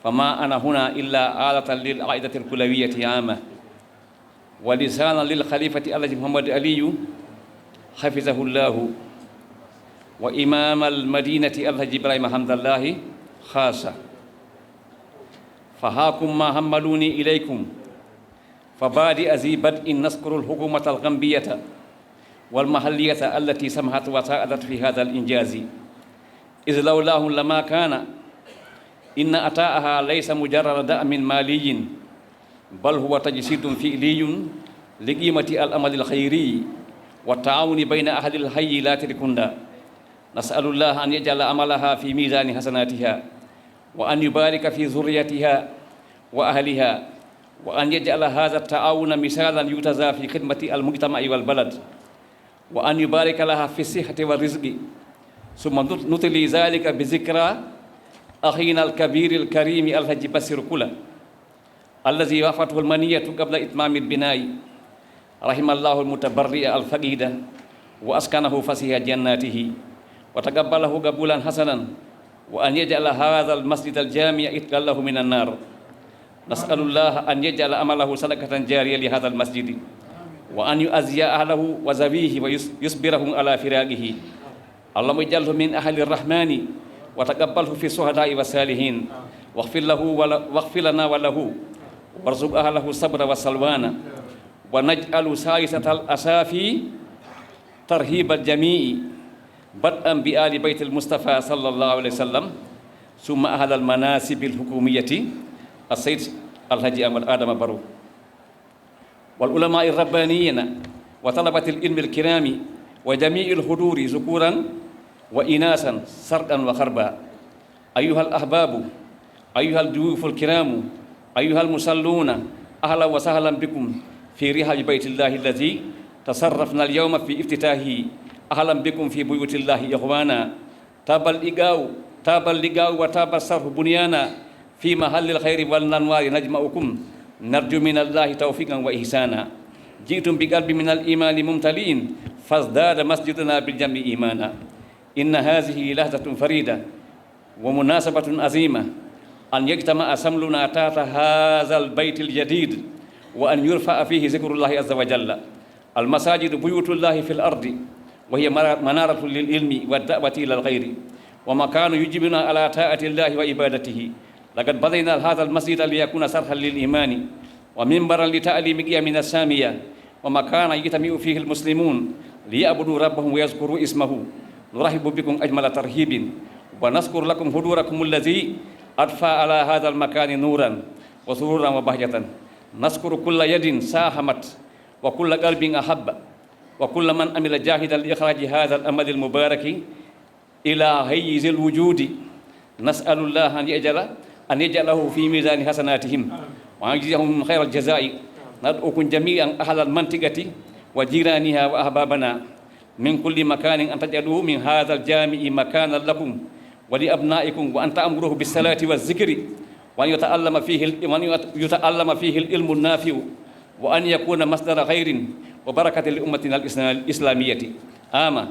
Fama ana huna illa alatan lil aidati al-kulawiyati ama, wa lisanan lil khalifati Alhaji Muhammad Aliyu, hafizahullahu, wa imam al-madinati Alhaji Ibrahima Hamdallahi khasa. Fa hakum ma hammaluni ilaykum. Fa badi azi bad'in naskuru al-hukumata al-gambiyata wal mahalliyata allati samahat wa sa'adat fi hadha al-injazi. Iz lawlahum lama kana. Inna ata'aha laysa mujarrada da'min maliyin, bal huwa tajsidun fi'liyun liqimati al-amali al-khayri wa ta'awuni bayna ahli al-hayyi la tirikunda. Nas'alullaha an yaj'ala amalaha fi mizani hasanatiha wa an yubarika fi zurriyatiha wa ahliha وأن يجعل هذا التعاون مثالا يتزى في خدمة المجتمع والبلد، وأن يبارك لها في الصحة والرزق. ثم نتلي ذلك بذكرى أخينا الكبير الكريم الحاج بشير كولا، الذي وافته المنية قبل إتمام البناء. رحم الله المتبرع الفقيد، وأسكنه فسيح جناته، وتقبله قبولا حسنا، وأن يجعل هذا المسجد الجامع عتقا له من النار. نسأل الله أن يجعل عمله صدقة جارية لهذا المسجد، وأن يعزي أهله وذويه ويصبرهم على فراقه. اللهم اجعله من أهل الرحمن، وتقبله في الشهداء والصالحين، واغفر له ول-، واغفر لنا وله، وارزق أهله الصبر والسلوان، ونجعل ثالثة الأسافي ترحيب الجميع، بدءا بآل بيت المصطفى صلى الله عليه وسلم، ثم أهل المناصب الحكومية السيد الحاج أحمد آدم برو، والعلماء الربانيين، وطلبة العلم الكرام، وجميع الحضور ذكورا وإناثا، شرقا وغربا. أيها الأحباب، أيها الضيوف الكرام، أيها المصلون، أهلا وسهلا بكم في رحاب بيت الله الذي تشرفنا اليوم في افتتاحه. أهلا بكم في بيوت الله إخوانا. طاب اللقاء، طاب اللقاء وطاب الشرف بنيانا، في محل الخير والأنوار نجمعكم. نرجو من الله توفيقا وإحسانا. جئتم بقلب من الإيمان ممتلئ، فازداد مسجدنا بالجمع إيمانا. إن هذه لحظة فريدة ومناسبة عظيمة أن يجتمع شملنا تحت هذا البيت الجديد، وأن يرفع فيه ذكر الله عز وجل. المساجد بيوت الله في الأرض، وهي منارة للعلم والدعوة إلى الخير، ومكان يجمعنا على طاعة الله وعبادته. لقد بنينا هذا المسجد ليكون شرحا للإيمان، ومنبرا لتعليم قيمنا السامية، ومكانا يجتمع فيه المسلمون ليعبدوا ربهم ويذكروا اسمه. نرحب بكم أجمل ترحيب، ونشكر لكم حضوركم الذي أضفى على هذا المكان نورا وسرورا وبهجة. نشكر كل يد ساهمت، وكل قلب أحب، وكل من عمل جاهدا لإخراج هذا العمل المبارك إلى حيز الوجود. نسأل الله أن يجعل، أن يجعله في ميزان حسناتهم، وأن يجزيهم خير الجزاء. ندعوكم جميعا أهل المنطقة وجيرانها وأحبابنا من كل مكان أن تجعلوا من هذا الجامع مكانا لكم ولأبنائكم، وأن تأمروه بالصلاة والذكر، وأن يتعلم فيه ال-، وأن يت-، يتعلم فيه العلم النافع، وأن يكون مصدر خير وبركة لأمتنا الإسلام-، الإسلامية عامة،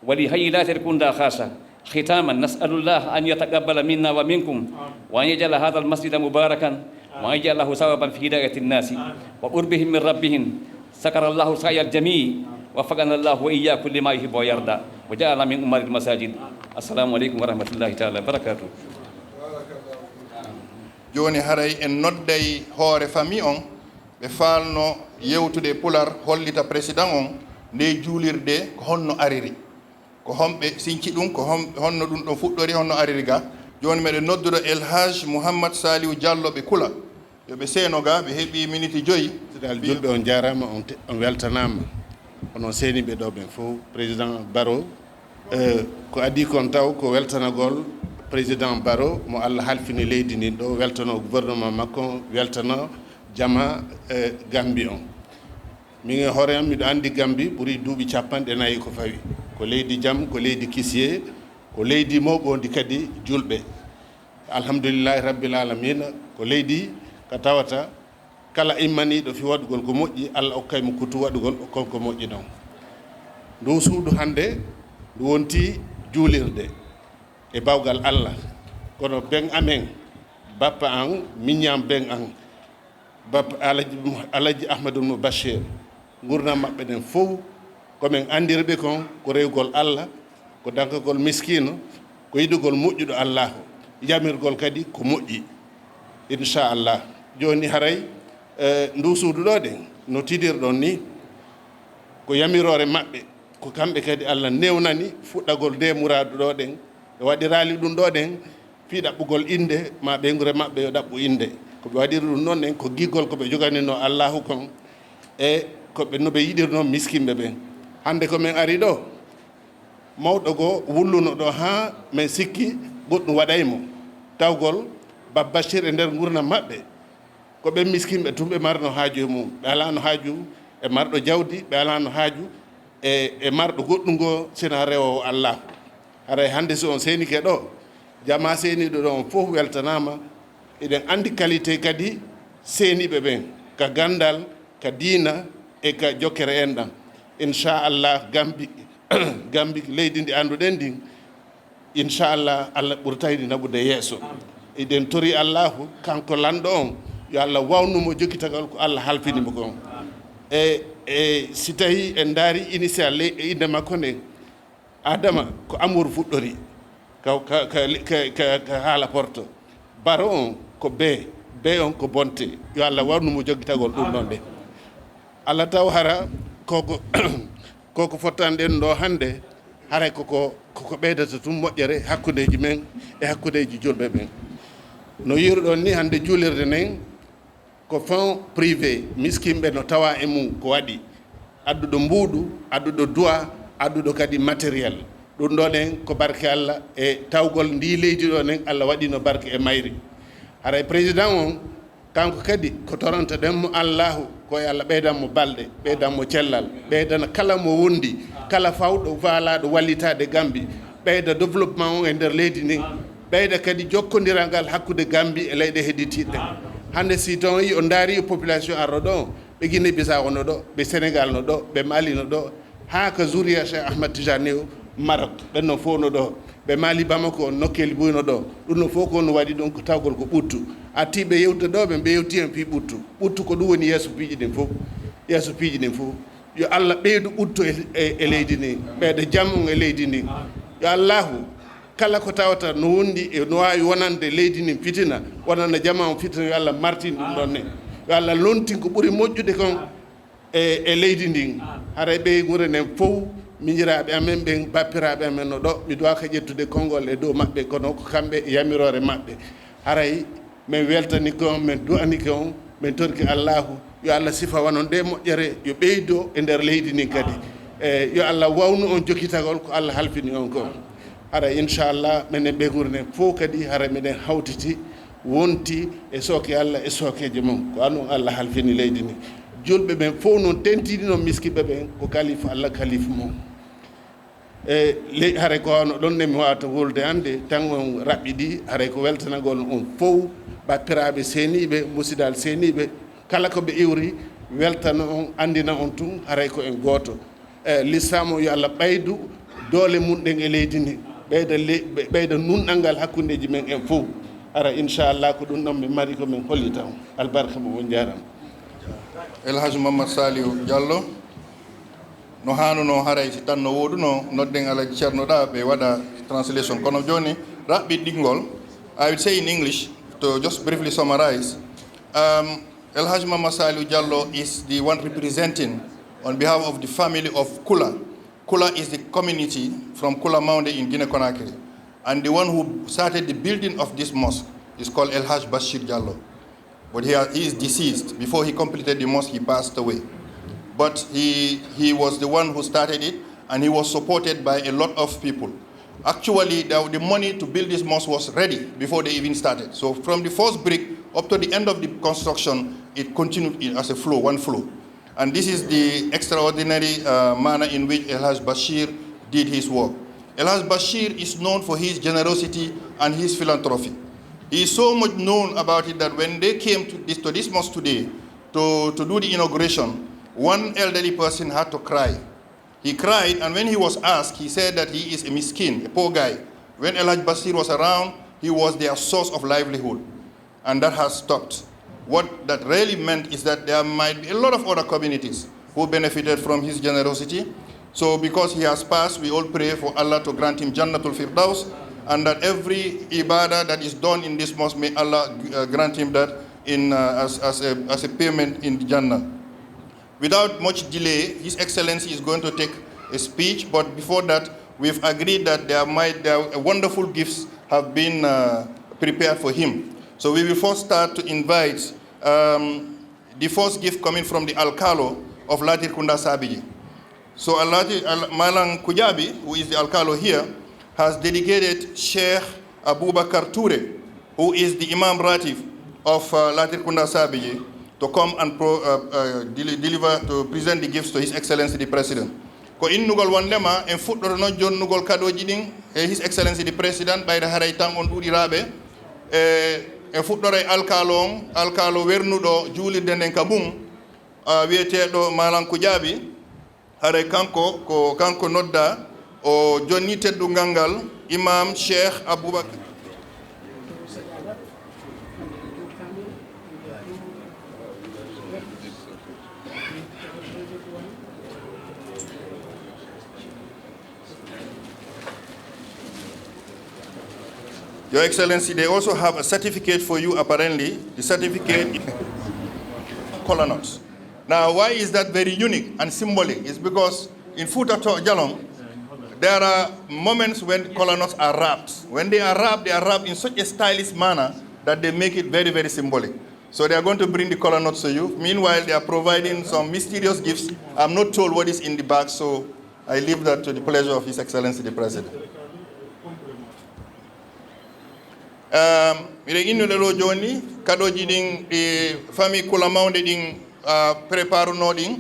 ولحي لاتر كوندا خاصة. ختاما، نسأل الله أن يتقبل منا ومنكم، وأن يجعل هذا المسجد مباركا، وأن يجعله سببا في هداية الناس وقربهم من ربهم. شكر الله سعي الجميع، وفقنا الله وإياكم لما يحب ويرضى، وجعلنا من عمار المساجد. السلام عليكم ورحمة الله تعالى وبركاته. Jooni haray en nodday hoore famille on, ɓe faalno yewtude e Pular, hollita président on nde juulirde ko honno ariri, ko homɓe sinci ɗum, ko hom-, honno ɗum ɗon fuɗɗori, honno ariri ga. Jooni meɗen nodduɗo El Hadj Mouhammad Saliou Diallo ɓe Kula, yo ɓe seeno ga, ɓe heɓi miniti joyi. Président, julɓe on jaaraama, on te-, on weltanaama. Onon seeniiɓe ɗo ɓen fof, président Baro, eh, ko adii kon taw ko weltanagol président Baro mo Allah halfini leydi ndin ɗo, weltano gouvernement makko, weltano jama, eh, Gambi on. Min e hoore am miɗo anndi Gambi ɓuri duuɓi capanɗe nayi ko fawi. Ko leydi jam, ko leydi kisiyee, ko leydi mooɓoondi kadi julɓe. Alhamdulillahi Rabbil Alamina, ko leydi ka tawata kala immaniiɗo fii waɗugol ko moƴƴi, Allah okkay mo kutu waɗugol kon ko moƴƴi ɗon. Nduu suudu hannde, ndu wontii juulirde e bawgal Allah. Kono ben amen, bappa an, miññam ben an, bappa Alaji, Alaji Ahmadul Mubashir, ngurndan maɓɓe nden fow, ko men anndiri ɓe kon, ko rewgol Allah, ko dankagol miskiino, ko yiɗugol moƴƴuɗo Allaahu, yamirgol kadi ko moƴƴi. Inchallah. Jooni haray, eh, nduu suudu ɗoo ɗen, no tiidirɗon nii, ko yamiroore maɓɓe, ko kamɓe kadi Allah newnani fuɗɗagol ndee muraadu ɗoo ɗen, ɓe waɗiraali ɗum ɗoo ɗen fii ɗaɓɓugol innde, maa ɓeynguure maɓɓe yo ɗaɓɓu innde. Ko ɓe waɗiri ɗum noon ɗen, ko giggol ko ɓe joganinoo Allaahu kon, e ko ɓe, no ɓe yiɗirnoo miskinɓe ɓen. Hannde ko men ari ɗoo, mawɗo goo wulluno ɗoo haa men sikki goɗɗum waɗay mo. Tawgol Baba Bashir e nder ngurndan maɓɓe, Ko ɓen miskinɓe tun ɓe marno haaju e mum. Ɓe alaano haaju e marɗo jawdi, ɓe alaano haaju e, e marɗo goɗɗum goo, sina rewoowo Allaahu. Haray hannde, si on seenike ɗoo, jamaa seeniiɗo ɗoo on fof weltanaama. Eɗen anndi qualité kadi seeniiɓe ɓen, ka ganndal, ka diina, e ka jokkere enɗam. Inchallah, Gambi, Gambi, leydi ndi annduɗen ndin, inchallah, Allah ɓurtay ndi naɓude yeeso. Eɗen tori Allahu, kanko lanɗo on, yo Allah wawnu mo jokkitagol ko Allah halfini mo kon. E, e si tawi en ndaari initial le-, innde makko nden, Adama ko Amour fuɗɗori, ka, ka, ka, ka, ka, ka haala Porto. Baro on ko B, B on ko Bonte. Yo Allah wawnu mo jokkitagol ɗum ɗon ɗe. Allah taw hara koko, koko fottanɗen ɗo hannde, haray koko, koko ɓeydata tun moƴƴere hakkundeeji men e hakkundeeji julɓe ɓen. No yiruɗon ni, hannde juulirde nden, ko fonds privé, miskinɓe no tawa e mum ko waɗi. Adduɗo mbuuɗu, adduɗo duwa, adduɗo kadi matériel. Ɗum ɗo ɗen ko barke Allah e tawgol ndi leydi ɗo ɗen, Allah waɗino barke e mayri. Haray président on, kanko kadi ko torontoɗen mo Allahu, ko yo Allah ɓeydan mo balɗe, ɓeydan mo cellal, ɓeydana kala mo wondi, kala fawɗo faalaaɗo wallitaade Gambi, ɓeyda développement on e nder leydi ndin, ɓeyda kadi jokkondiral ngal hakkunde Gambi e leyɗe hedditiiɗe ɗen. Hannde si tawi on ndaari e population arɗo ɗo, ɓe Guinée Bissau no ɗo, ɓe Sénégal no ɗo, ɓe Mali no ɗo, haa ka zuriya Cheikh Ahmad Tijani o, Maroc, ɓen non fof no ɗo. Ɓe Mali Bamako on, nokkeeli buy no ɗo. Ɗum no fof ko no waɗi ɗum ko tawgol ko ɓuttu. Atti ɓe yewtude ɗo, ɓe, ɓe yewti en fii ɓuttu. Ɓuttu ko ɗum woni yeeso piiji ɗin fof. Yeeso piiji ɗin fof. Yo Allah ɓeydu ɓuttu e, e, e leydi ndin. Ɓeyda jam on e leydi ndin. Yo Allahu, kala ko tawata no wondi e no waawi wonande leydi ndin fitina, wonana jamaa on fitina, yo Allah martin ɗum ɗon ne. Yo Allah lontin ko ɓuri moƴƴude kon e, e leydi ndin. Haray ɓeynguure nden fof, miñiraaɓe amen ɓen, bappiraaɓe amen no ɗo, mi duwaaka ƴettude konngol e dow maɓɓe, kono ko kamɓe e yamiroore maɓɓe. Haray men weltanike on, men du'anike on, men torike Allaahu, yo Allah sifawan on nde moƴƴere, yo ɓeydo e nder leydi ndin kadi. E, yo Allah wawnu on jokkitagol ko Allah halfini on kon. Haray, inchallah, menen ɓeynguure nden fof kadi, haray meɗen hawtiti, wonti e sooke Allah e sookeeje mum. Ko an on Allah halfini leydi ndin. Julɓe ɓen fof non tentini non miskiɓe ɓen, ko kalifa Allah, kalifa mum. E ley, haray ko wano ɗon ne mi wawata wolude hannde, tan on raɓɓiɗi, haray ko weltanagol on fof, bappiraaɓe seeniiɓe, musidal seeniiɓe, kala ko ɓe iwri, weltana on, anndina on tun, haray ko en gooto. E lislaam o, yo Allah ɓaydu doole mum ɗen e leydi ndi, ɓeyda le-, ɓe-, ɓeyda nunɗal ngal hakkundeeji men en fof. Hara, inchallah, ko ɗum ɗon min mari ko min hollita on. Albarka mo, on njaaraama. El Hadj Mamadou Saliou Diallo. No haanuno haray, si tan no wooduno, nodden Alaji Ceerno ɗa, ɓe waɗa translation. Kono jooni, raɓɓiɗingol, I will say in English, to just briefly summarize. Um, El Hadj Mama Saliou Diallo is the one representing on behalf of the family of Kula. Kula is the community from Kula Maunde in Guinea Conakry. And the one who started the building of this mosque is called El Hadj Bashir Diallo. But he, ha-, he is deceased. Before he completed the mosque, he passed away. But he, he was the one who started it, and he was supported by a lot of people. Actually, the, the money to build this mosque was ready before they even started. So from the first brick up to the end of the construction, it continued in, as a flow, one flow. And this is the extraordinary, uh, manner in which El Hadj Bashir did his work. El Hadj Bashir is known for his generosity and his philanthropy. He is so much known about it that when they came to this, to this mosque today to, to do the inauguration, one elderly person had to cry. He cried, and when he was asked, he said that he is a miskin, a poor guy. When El Hadj Bashir was around, he was their source of livelihood. And that has stopped. What that really meant is that there might be a lot of other communities who benefited from his generosity. So because he has passed, we all pray for Allah to grant him Jannatul Firdaus, and that every ibadah that is done in this mosque, may Allah, uh, grant him that in, uh, as, as a, as a payment in Jannah. Without much delay, His Excellency is going to take a speech, but before that, we've agreed that there might, there, wonderful gifts have been, uh, prepared for him. So we will first start to invite, um, the first gift coming from the Alkalo of Latrikunda Sabiji. So Alhaji Al-, Malang Kujabi, who is the Alkalo here, has dedicated Sheikh Abubakar Ture, who is the Imam Ratib of uh, Latrikunda Sabiji to come and pro, uh, uh, deli- deliver, to present the gifts to His Excellency the President. Ko innugol wondema en fuɗɗoto noon jonnugol kadooji ɗin e His Excellency the President, ɓayde haray tan on ɗuuɗiraaɓe. E en fuɗɗoray alkaalo on, alkaalo wernuɗo juulirde nden ka mum, uh, wiyeteeɗo Malanku Jaabi. Haray kanko, ko kanko nodda, o jonni teddungal ngal, Imam Cheikh Aboubacar. Your Excellency, they also have a certificate for you, apparently. The certificate is kola nut. Now, why is that very unique and symbolic? It's because in Futa Jalon, there are moments when kola nuts are wrapped. When they are wrapped, they are wrapped in such a stylish manner that they make it very, very symbolic. So they are going to bring the kola nuts to you. Meanwhile, they are providing some mysterious gifts. I'm not told what is in the bag, so I leave that to the pleasure of His Excellency the President. Um, miɗen innude ɗo jooni, kaɗooji ɗin ɗi famille Kula Mawnde ɗin uh, préparunoo ɗin,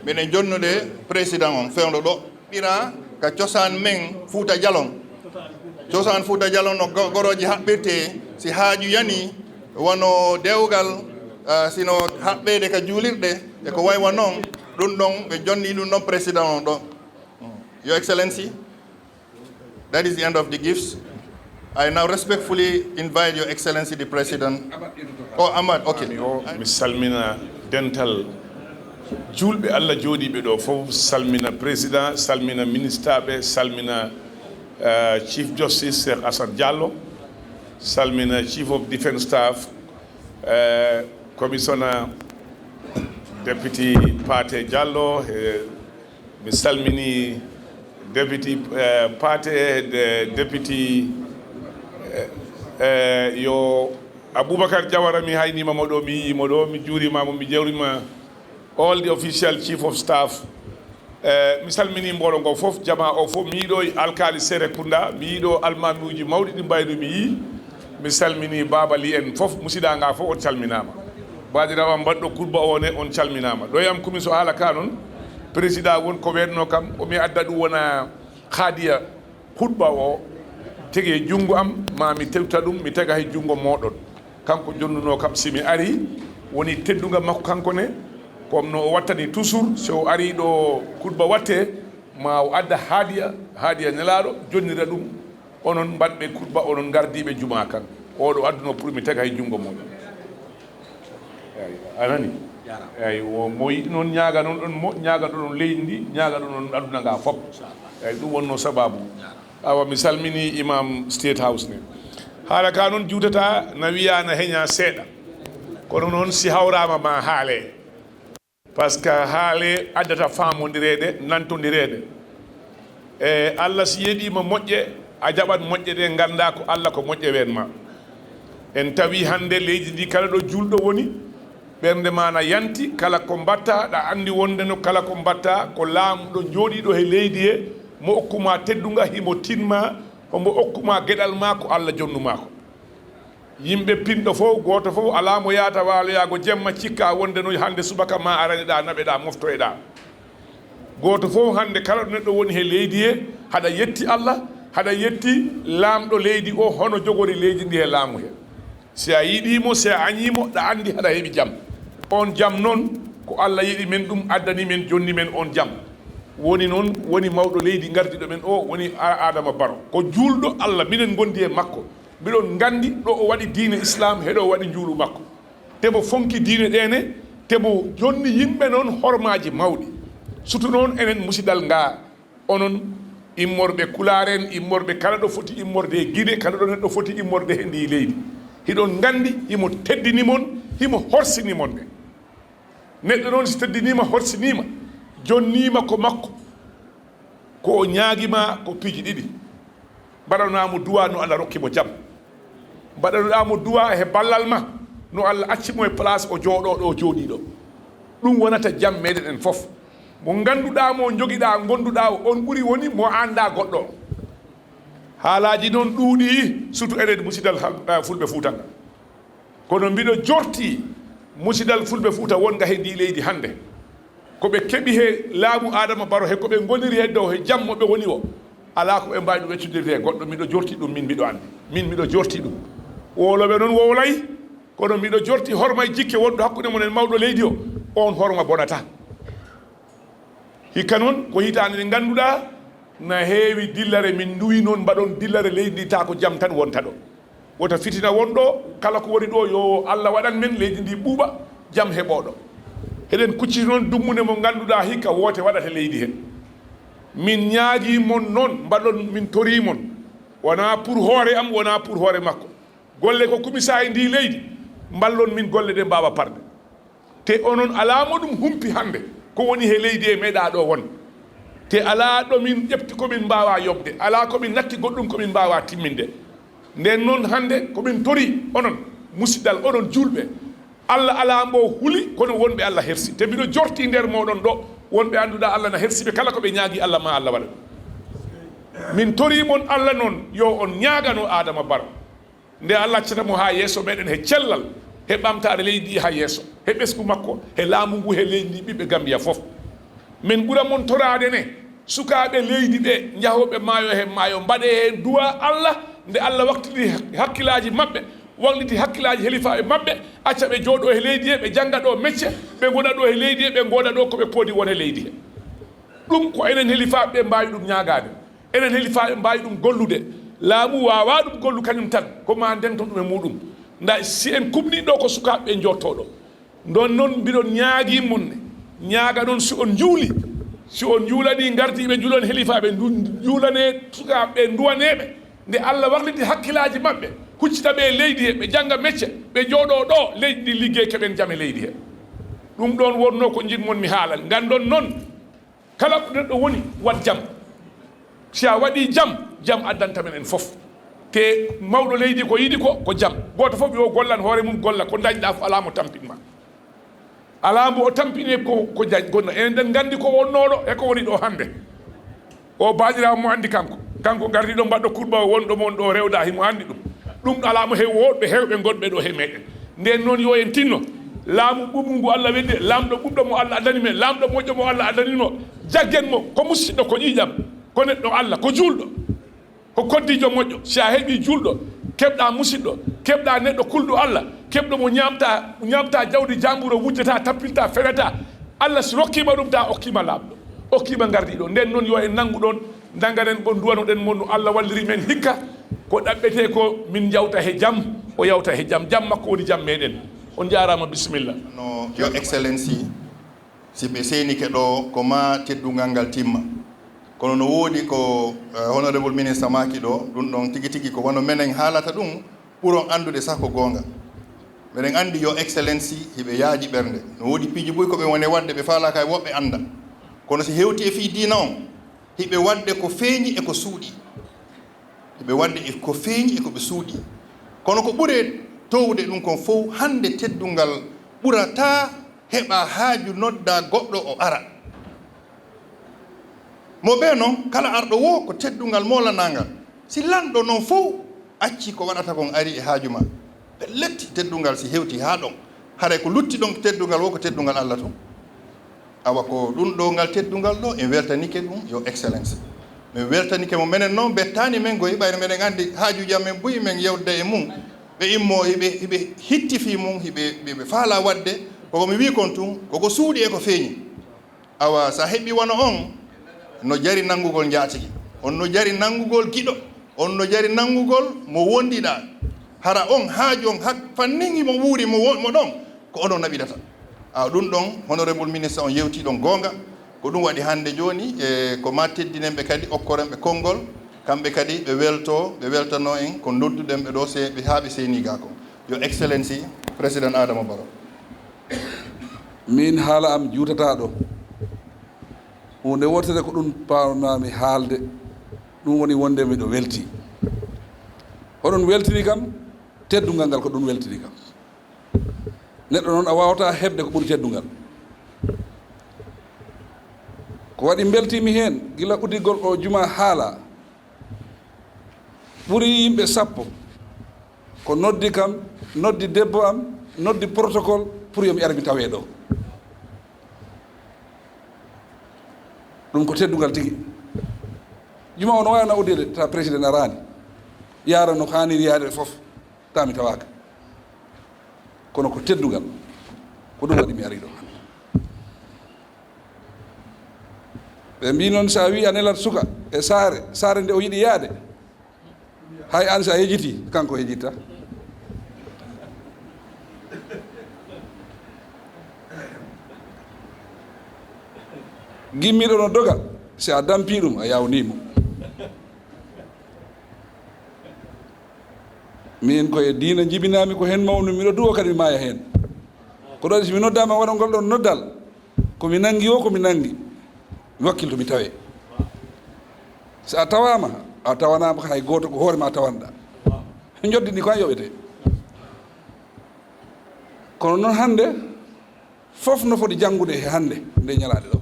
miɗen jonnude président on fewndo ɗo. Ɓira ka cosaan men Fuuta Jalon. Cosaan Fuuta Jalon no go- gorooji haɓɓirte si haaju yani, wano dewgal, uh, sino haɓɓeede ka juulirɗe e ko waywa noon. Ɗum ɗon ɓe jonni ɗum ɗon président on ɗo. Your Excellency, that is the end of the gifts. I now respectfully invite Your Excellency the President. Oh, Ahmad, okay. Mi o mi salmina dental juulɓe Allah jooɗiiɓe ɗo fof, salmina président, salmina ministaaɓe, salmina uh, Chief Justice Cheikh Assad Diallo, salmina Chief of Defense Staff, uh, Commissioner Deputy Pate Diallo, eh, mi salmini Deputy eh, Pate, eh, Deputy eh, eh, yo Aboubacar Diawara, mi haynima mo ɗo, mi yii mo ɗo, mi juurima mo, mi jawrima all the official chief of staff. Eh, mi salmini mboolo ngo fof, jama o fof, mi yiɗo e alkaali Serekunda, mi yiɗo almaamiuji mawɗi ɗi mbayno mi yii. Mi salmini Baaba Li en fof, musiɗa nga fof on calminama. Baadirawa mbaɗɗo kurba o ne on calminama. Ɗo yam kumi so haala ka noon, président won ko weetno kam, o mi adda ɗum wona haadiya khutba o, tege junngo am, ma mi tewta ɗum, mi tega he junngo mooɗon. Kanko jonnunoo kam, si mi ari, woni teddunga makko kanko ne, comme no o wattani toujours, so o ari ɗo khutba watte, ma o adda haadiya, haadiya Nelaaɗo, jonnira ɗum, onon mbaɗɓe khutba, onon ngardiiɓe jumaa kan. Oɗo adduno pour mi tega he junngo mooɗon. Eyi, a nani? Eyi, o mo yiɗi noon ñaaganon ɗon mo, ñaagaɗon leydi ndi, ñaagaɗon aduna nga fof. Eyi, ɗum wonno sababu. Awa, mi salmini Imam State House ne. Haala ka noon juutata, na wiya na heña seeɗa. Kono noon si hawrama ma haale. Parce que haale addata faamondireede, nantondireede. E Allah si yeɗima moƴƴe, a jaɓat moƴƴe ɗe, ngannda ko Allah ko moƴƴe ween ma. En tawi hannde leydi ndi kala ɗo juulɗo woni, ɓernde ma na yanti, kala ko mbatta, ɗa anndi wonde no kala ko mbatta, ko laamɗo jooɗiiɗo he leydi he, mo okkuma teddunga, himo tinma, homo okkuma geɗal ma ko Allah jonnuma ko. Yimɓe pinɗo fof, gooto fof alaa mo yahata waaloyaago jemma, cikka wonde no hannde subaka ma araneɗa, naɓeɗa, moftoyeɗa. Gooto fof hannde kala ɗo neɗɗo woni he leydi he, haɗa yetti Allah, haɗa yetti laamɗo leydi o, hono jogori leydi ndi he laamu he. Si a yiɗii mo, si a añii mo, ɗa anndi haɗa heɓi jam. On jam noon, ko Allah yiɗi men ɗum, addani men, jonni men on jam. Woni noon, woni mawɗo leydi gardiɗo men o, woni A-, Adama Baro. Ko juulɗo Allah, minen ngondi e makko. Mbiɗon nganndi ɗo o waɗi diine Islam, heɗo o waɗi njuulu makko. Te mo fonki diine ɗeene, te mo jonni yimɓe noon hormaaji mawɗi. Sutu noon enen musidal nga, onon immorɓe Kulaar en, immorɓe kala ɗo foti immorde e Gine, kala ɗo neɗɗo foti immorde he ndi leydi. Hiɗon nganndi himo teddini mon, himo horsini mon ɓe. Neɗɗo noon si teddiniima, horsiniima, jonniima ko makko, ko o ñaagima ko piiji ɗiɗi. Mbaɗanaa mo duwaa no Allah rokki mo jam. Mbaɗanoɗaa mo duwaa he ballal ma no Allah acci mo e place o jooɗoo ɗo o jooɗii ɗo. Ɗum wonata jam meɗen en fof. Mo ngannduɗaa, mo njogiɗaa, ngonduɗaa o, on ɓuri woni mo anndaa goɗɗo o. Haalaaji noon ɗuuɗii, surtout enen musidal hal-, eh, Fulɓe Fuuta ngal. Kono mbiɗo jorti musidal Fulɓe Fuuta wonga he ndi leydi hannde, ko ɓe keɓi he laamu Adama Baro, he ko ɓe ngoniri he dow, he jam mo ɓe woni o, alaa ko ɓe mbaawi ɗum ƴettudirde e goɗɗo. Mbiɗo jorti ɗum, min mbiɗo anndi, min mbiɗo jorti ɗum. Wowloɓe noon wowlay, kono mbiɗo jorti horma e jikke wonɗo hakkunde mon e mawɗo leydi o, oon horma bonata. Hikka noon, ko hitaande nde ngannduɗaa na heewi dillere, min nduwi noon mbaɗon dillere leydi ndi, taa ko jam tan wonta ɗo. Wota fitina won ɗo, kala ko woni ɗo, yo Allah waɗan men leydi ndi ɓuuɓa, jam heɓoo ɗo. Eɗen kucciti noon dummunde mo ngannduɗaa hikka woote waɗata leydi he. Min ñaagii mon noon, mbaɗon, min torii mon. Wonaa pour hoore am, wonaa pour hoore makko. Golle ko kumisaa e ndi leydi, mballon min golle ɗe mbaawa parde. Te onon alaa mo ɗum humpi hannde, ko woni he leydi e meeɗaa ɗo won. Te alaa ɗo min ƴefti ko min mbaawaa yoɓde, alaa ko min natti goɗɗum ko min mbaawaa timminde. Nden noon hannde ko min torii onon, musidal, onon juulɓe, Allah alaa mbo huli, kono wonɓe Allah hersi. Te mbiɗo jorti nder mooɗon ɗo, wonɓe annduɗaa Allah na hersi ɓe, kala ko ɓe ñaagii Allah ma Allah waɗa. Min torii mon Allah noon, yo on ñaagano Adama Baro. Nde Allah accata mo haa yeeso meɗen he cellal, he ɓamtaare leydi ndi haa yeeso, he ɓesngu makko, he laamu ngu, he leydi ndi, ɓiɓɓe Gambiya fof. Min ɓura mon toraade ne, sukaaɓe leydi ɓe, njahooɓe maayo he maayo, mbaɗee heen duwaa Allah, nde Allah wakliti hakkilaaji maɓɓe, wakliti hakkilaaji helifaaɓe maɓɓe, acca ɓe jooɗoo he leydi he, ɓe jannga ɗo mecce, ɓe ngona ɗo he leydi he, ɓe ngooda ɗo ko ɓe poodi won he leydi he. Ɗum ko enen helifaaɓe ɓe mbaawi ɗum ñaagaade. Enen helifaaɓe mbaawi ɗum gollude. Laamu waawaa ɗum gollu kañum tan, ko maa ndento ɗum e muuɗum. Nda, si en kuɓnii ɗo ko sukaaɓe ɓe njottoo ɗo. Ndon noon mbiɗon ñaagii mon ne, ñaaga noon si on njuuli, si on njuulanii ngardiiɓe njuulon helifaaɓe, ndu-, njuulanee sukaaɓe ɓe nduwaneeɓe. Nde Allah wakliti hakkilaaji maɓɓe, huccita ɓe e leydi he, ɓe jannga mecce, ɓe jooɗoo ɗo, leydi ndi liggey, keɓen jam e leydi he. Ɗum ɗoon wonnoo ko njiɗ mon mi haalan. Nganndon noon, kala ko neɗɗo woni, waɗ jam. Si a waɗii jam, jam addanta men en fof. Te mawɗo leydi ko yiɗi ko, ko jam. Gooto fof yo gollan hoore mum, golla ko dañɗaa fof, alaa mo tampin ma. Alaa mbo o tampini ko, ko jañ-, gonna. Enen ɗen nganndi ko wonnoo ɗo e ko woni ɗo hannde. O baaniraawo mo anndi kanko. Kanko gardiiɗo mbaɗɗo kurba o wonɗo mo on ɗo rewda, himo anndi ɗum. Ɗum alaa mo heewi woɗɓe heewɓe ngonɓe ɗo he meɗen. Nden noon yo en tinno. Laamu ɓuuɓu ngu Allah weddi, laamɗo ɓuuɓɗo mo Allah addani men, laamɗo moƴƴo mo Allah addani mo. Jaggen mo, ko musiɗɗo, ko ƴiiƴam, ko neɗɗo Allah, ko juulɗo. Ko koddiijo moƴƴo, si a heɓii juulɗo, keɓɗaa musiɗɗo, keɓɗaa neɗɗo kulɗo Allah, keɓɗo mo ñaamta, ñaamta jawdi jaamburo, wujjata, tappinta, fenata. Allah si rokkiima ɗum, ta okkiima laaɓɗo, okkiima ngardiiɗo. Nden noon yo en nanngu ɗoon, ndanngaren mo, nduwanoɗen mo no Allah walliri men hikka. Ko ɗaɓɓetee ko min njawta he jam, o yawta he jam. Jam makko woni jam meɗen. On njaaraama, bisimilla. No, Your Excellency, si ɓe seenike ɗo, ko ma teddungal ngal timma. Kono no woodi ko, eh, Honorable Minister maaki ɗo, ɗum ɗon tigi tigi ko wano menen haalata ɗum, ɓuron anndude sah ko goonga. Meɗen anndi Your Excellency hiɓe yaaji ɓernde. No woodi piiji buy ko ɓe woni waɗde, ɓe faalaaka e woɓɓe annda. Kono si hewti e fii diina on, hiɓe waɗde ko feeñi e ko suuɗi. Hiɓe waɗde e ko feeñi e ko ɓe suuɗi. Kono ko ɓuri toowde ɗum kon fow, hannde teddungal ɓurata heɓa haaju nodda goɗɗo o ara. Mo ɓe noon, kala arɗo wo ko teddungal moolanangal. Si lanɗo noon fow acci ko waɗata kon ari e haaju ma, pellet, teddungal si hewti haa ɗon, haray ko lutti ɗon teddungal wo ko teddungal Allah tun. Awa ko ɗum ɗo ngal teddungal ɗo, en weltanike ɗum, Your Excellency. Min weltanike mo, menen noon bettaani men goy, ɓayri meɗen anndi haajuuji amen buy men yewtida e mum. Ɓe immo, hiɓe, hiɓe hitti fii mum, hiɓe, ɓe, ɓe faala waɗde, koko mi wii kon tun, koko suuɗi e ko feeñi. Awa, so a heɓii wano on, no jari nanngugol njaatigi. On no jari nanngugol giɗo. On no jari nanngugol mo wondiɗaa. Hara on haaju on hak-, fannin himo wuuri mo wo-, mo ɗon, ko onon naɓidata. A, ɗum ɗon, Honorable Minister, on yewtii ɗon goonga. Ko ɗum waɗi hannde jooni, e ko ma teddinen ɓe kadi, okkoren ɓe konngol. Kamɓe kadi ɓe weltoo, ɓe weltanoo en ko nodduɗen ɓe ɗo, se ɓe, haa ɓe seenii gaa kon. Your Excellency, President Adama Barrow. Miin haala am juutataa ɗo. Huunde wootere ko ɗum paamnaami haalde, ɗum woni wonde miɗo weltii. Hoɗum weltini kam, teddungal ngal ko ɗum weltini kam. Neɗɗo noon a waawataa heɓde ko ɓuri teddungal. Ko waɗi mbeltiimi heen, gila uddigol oo juma haala, ɓuri yimɓe sappo Ko noddi kam, noddi debbo am, noddi protocole pour yo mi ara mi tawee ɗo. Ɗum ko teddungal tigi. Juma o no waawna uddeede, ta président araani. Yaara no haaniri yaade fof, ta mi tawaaka. Kono ko teddungal. Ko ɗum waɗi mi ari ɗo hannde. Ɓe mbii noon, so a wii a nelat suka e saare, saare nde o yiɗi yaade, hay aan so a yejiti, kanko yejitta. Gimmiiɗo no doga, si a dampii ɗum, a yawnii mo. Miin ko e diina njibinaami, ko heen mawnumi, miɗo du'oo kadi mi maaya heen. Ko ɗo si mi noddaama waɗa ngol ɗon noddal, ko mi nanngi o, ko mi nanngi, mi wakkilto mi tawee. So a tawaama, a tawanaama hay gooto, ko hoore ma tawanɗa. Njoddi ndi ko an yoɓetee. Kono noon hannde, fof no foti janngude he hannde nde ñalaande ɗo.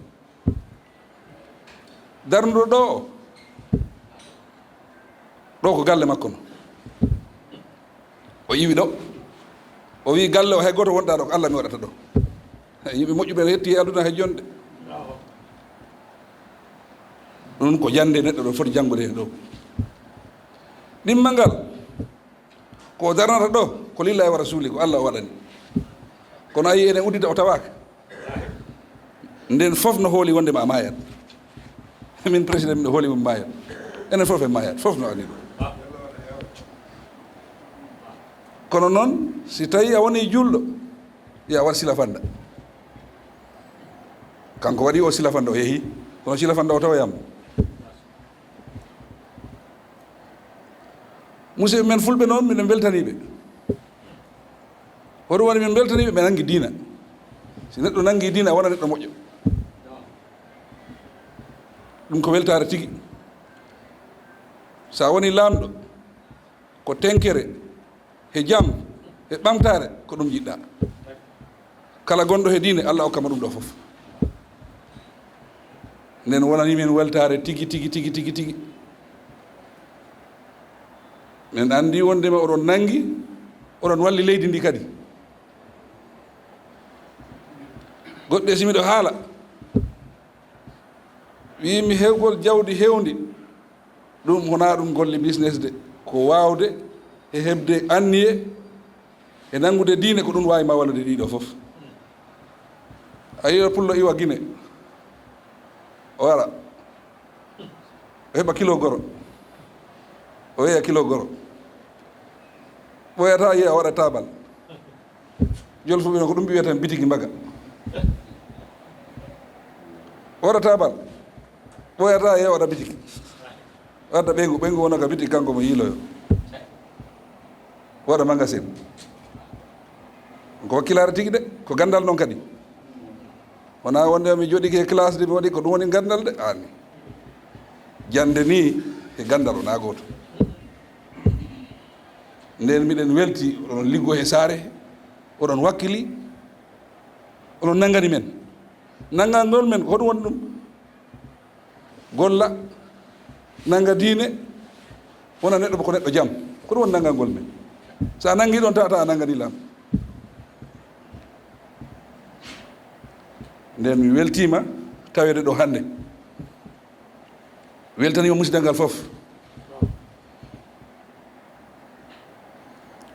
Darnuɗo ɗo o, ɗo ko galle makko no. O iwi ɗo. O wi galle o hay gooto wonɗa ɗo, ko Allah mi waɗata ɗo. Yimɓe moƴƴuɓe ne hetti e aduna hay jonde. Ɗum ko jannde neɗɗo ɗo foti janngude heen ɗo. Ɗimmal ngal, ko darnata ɗo, ko lillahi wa rasuli, ko Allah o waɗani. Kono a yii enen uddita o tawaaka. Nden fof no hooli wonde ma maayat. Min président min hooli mo maayat. Enen fof en maayat, fof no ani ɗo. Kono noon, si tawi a woni juulɗo, ya war silafanda. Kanko waɗi o silafanda, o yehi. Kono silafanda o tawoyamo. Musidɓe men fulɓe noon, miɗen mbeltanii ɓe. Hoɗum woni min mbeltanii ɓe? Ɓe nanngi diina. Si neɗɗo nanngi diina, a wona neɗɗo moƴƴo. Ɗum ko weltaare tigi. So a woni laamɗo, ko tenkere, he jam, he ɓamtaare, ko ɗum njiɗɗa. Kala gonɗo he diine, Allah okkama ɗum ɗo fof. Nden wonani min weltaare tigi, tigi, tigi, tigi, tigi. Min anndi wondema oɗon nanngi, oɗon walli leydi ndi kadi. Goɗɗe si miɗo haala, wiimi heewgol jawdi heewndi, ɗum wonaa ɗum golle business de, ko waawde e heɓde anniye e nanngude diine, ko ɗum waawi ma wallude ɗiɗo fof. A yiya pullo iwa Gine, o wara, o heɓa kilo goro, o weeya kilo goro, ɓooyata yiya o waɗa taabal. Jolfuɓe no ko ɗum ɓe wiyata bitiki mbaga. O waɗa taabal, ɓooyata yiya o waɗa bitiki. Wadda ɓeyngu, ɓeyngu wona ka biti kanko mo yiiloyo. Waɗa magasin. Ko wakkilaare tigi de, ko ganndal noon kadi. Wonaa wonde mi jooɗike e classe de, mi waɗi ko ɗum woni ganndal de, aani. Jannde ni e ganndal wonaa gooto. Nden miɗen welti, oɗon liggo e saare, oɗon wakkili, oɗon nanngani men. Nanngangol men, ko hoɗum woni ɗum? Golla, nannga diine, wona neɗɗo ko neɗɗo jam. Ko ɗum woni nanngangol men. So a nanngi ɗon, tawata a nanngani lam. Nden mi weltiima taweede ɗo hannde. Weltaniima musidal ngal fof.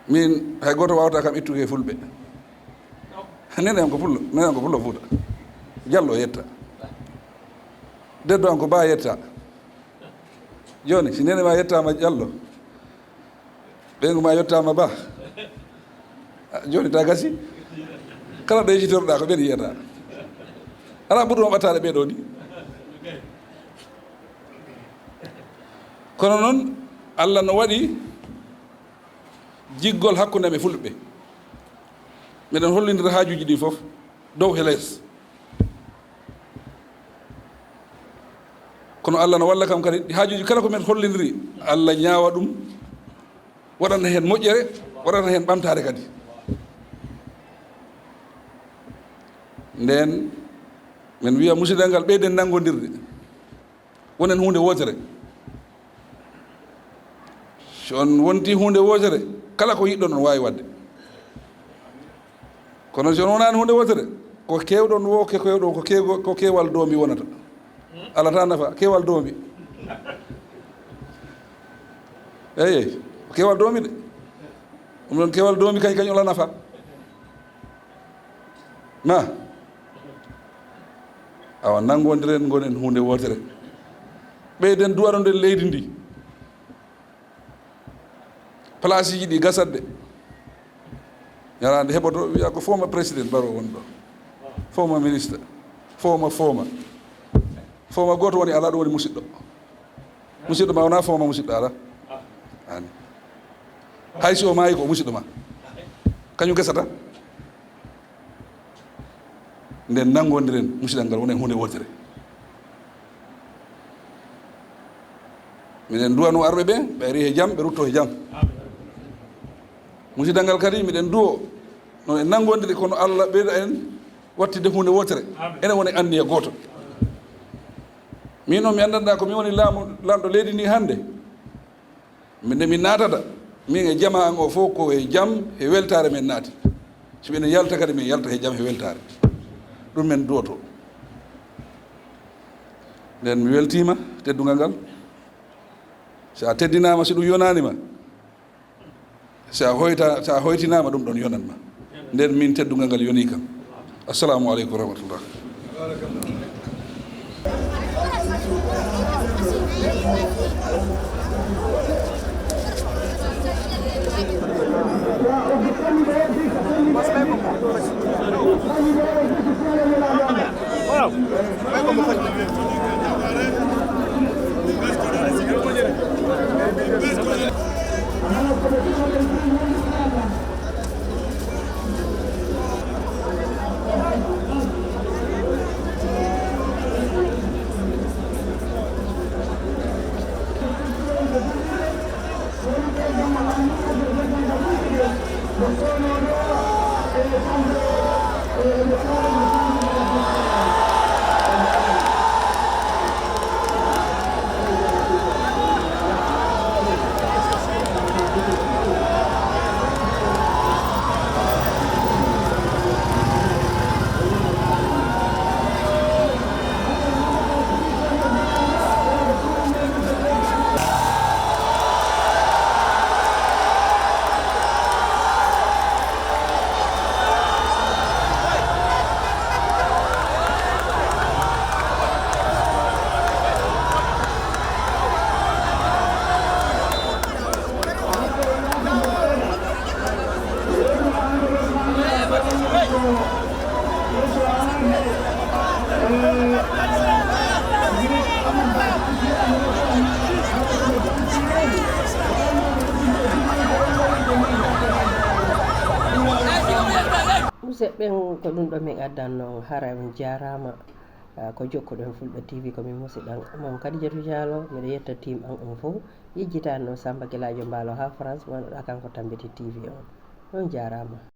Min, hay gooto waawata kam ittude e fulɓe. Nene am ko pullo, nene am ko pullo Fuuta. Jallo yetta. Deddo am ko Ba yetta. Jooni, si nene ma yettaama Jallo, ɓeyngu ma yettaama Ba. Ah, jooni ta gasi. Kala ɗo yejjitorɗa ko ɓen yiyata. Alaa ɓurɗo mo ɓattaade ɓee ɗoo ni. Kono noon, Allah no waɗi jiggol hakkunde amen fulɓe. Meɗen hollindira haajuuji ɗi fof, dow he les. Kono Allah no walla kam kadi, ɗi haajuuji kala ko men hollindiri, Allah ñaawa ɗum, waɗana heen moƴƴere, waɗana heen ɓamtaare kadi. Nden, men wiya musidal ngal, ɓeyden nanngondirde. Wonen huunde wootere. So on wonti huunde wootere, Kala ko yiɗɗon on waawi waɗde. Kono si on wonaani huunde wootere, ko keewɗon woo, ke keewɗon ko keew-, ko keewal doombi wonata. Alata nafa, keewal doombi. Eey, eey, ko keewal doombi de. Ɗum ɗon keewal doombi kañ, kañ ola nafa. Ma. Awa, nanngondiren, ngonen huunde wootere. Ɓeyden duwaronden leydi ndi. Palaasiji ɗi gasat de. Ñalaande heɓoto wiya ko former président Barrow woni ɗo. Former ministre. Former, former. Former gooto woni alaa, ɗum woni musiɗɗo. Musiɗɗo ma wonaa former musiɗɗo alaa. Ani. Hay si o maayi ko musiɗɗo ma. Kañum gasata. Nden nanngondiren musidal ngal wona e huunde wootere. Miɗen duwano arɓe ɓe, ɓe ari he jam, ɓe rutto he jam. Musidal ngal kadi, miɗen duwo, no en nanngondiri, kono Allah ɓeyda en wattide huunde wootere. Enen woni anniya gooto. Min o mi anndanɗaa ko mi woni laamu, laamɗo leydi ndi hannde. Min, nde min naatata, min e jama an o fof ko e jam, e weltaare min naati. Si min yalta kadi, min yalta e jam, e weltaare. Ɗum min duwoto. Nden mi weltiima teddungal ngal. So a teddinaama, so ɗum yonaani ma, so a hoyta-, so a hoytinaama, ɗum ɗon yonan ma. Nden min teddungal ngal yonii kam. Assalamu aleykum wa rahmatullah. Musidɓe, ko ɗum ɗo min addanno on, hara on jaaraama. Ah, ko jokkuɗen Fulɓe T V, ko min musidɗo on Mame Kadijatou Diallo, miɗo yetta team an on fof, yejjitaani noon Samba Gelaajo Mbaalo haa France, mo annduɗaa kanko tambiti T V on. On jaaraama.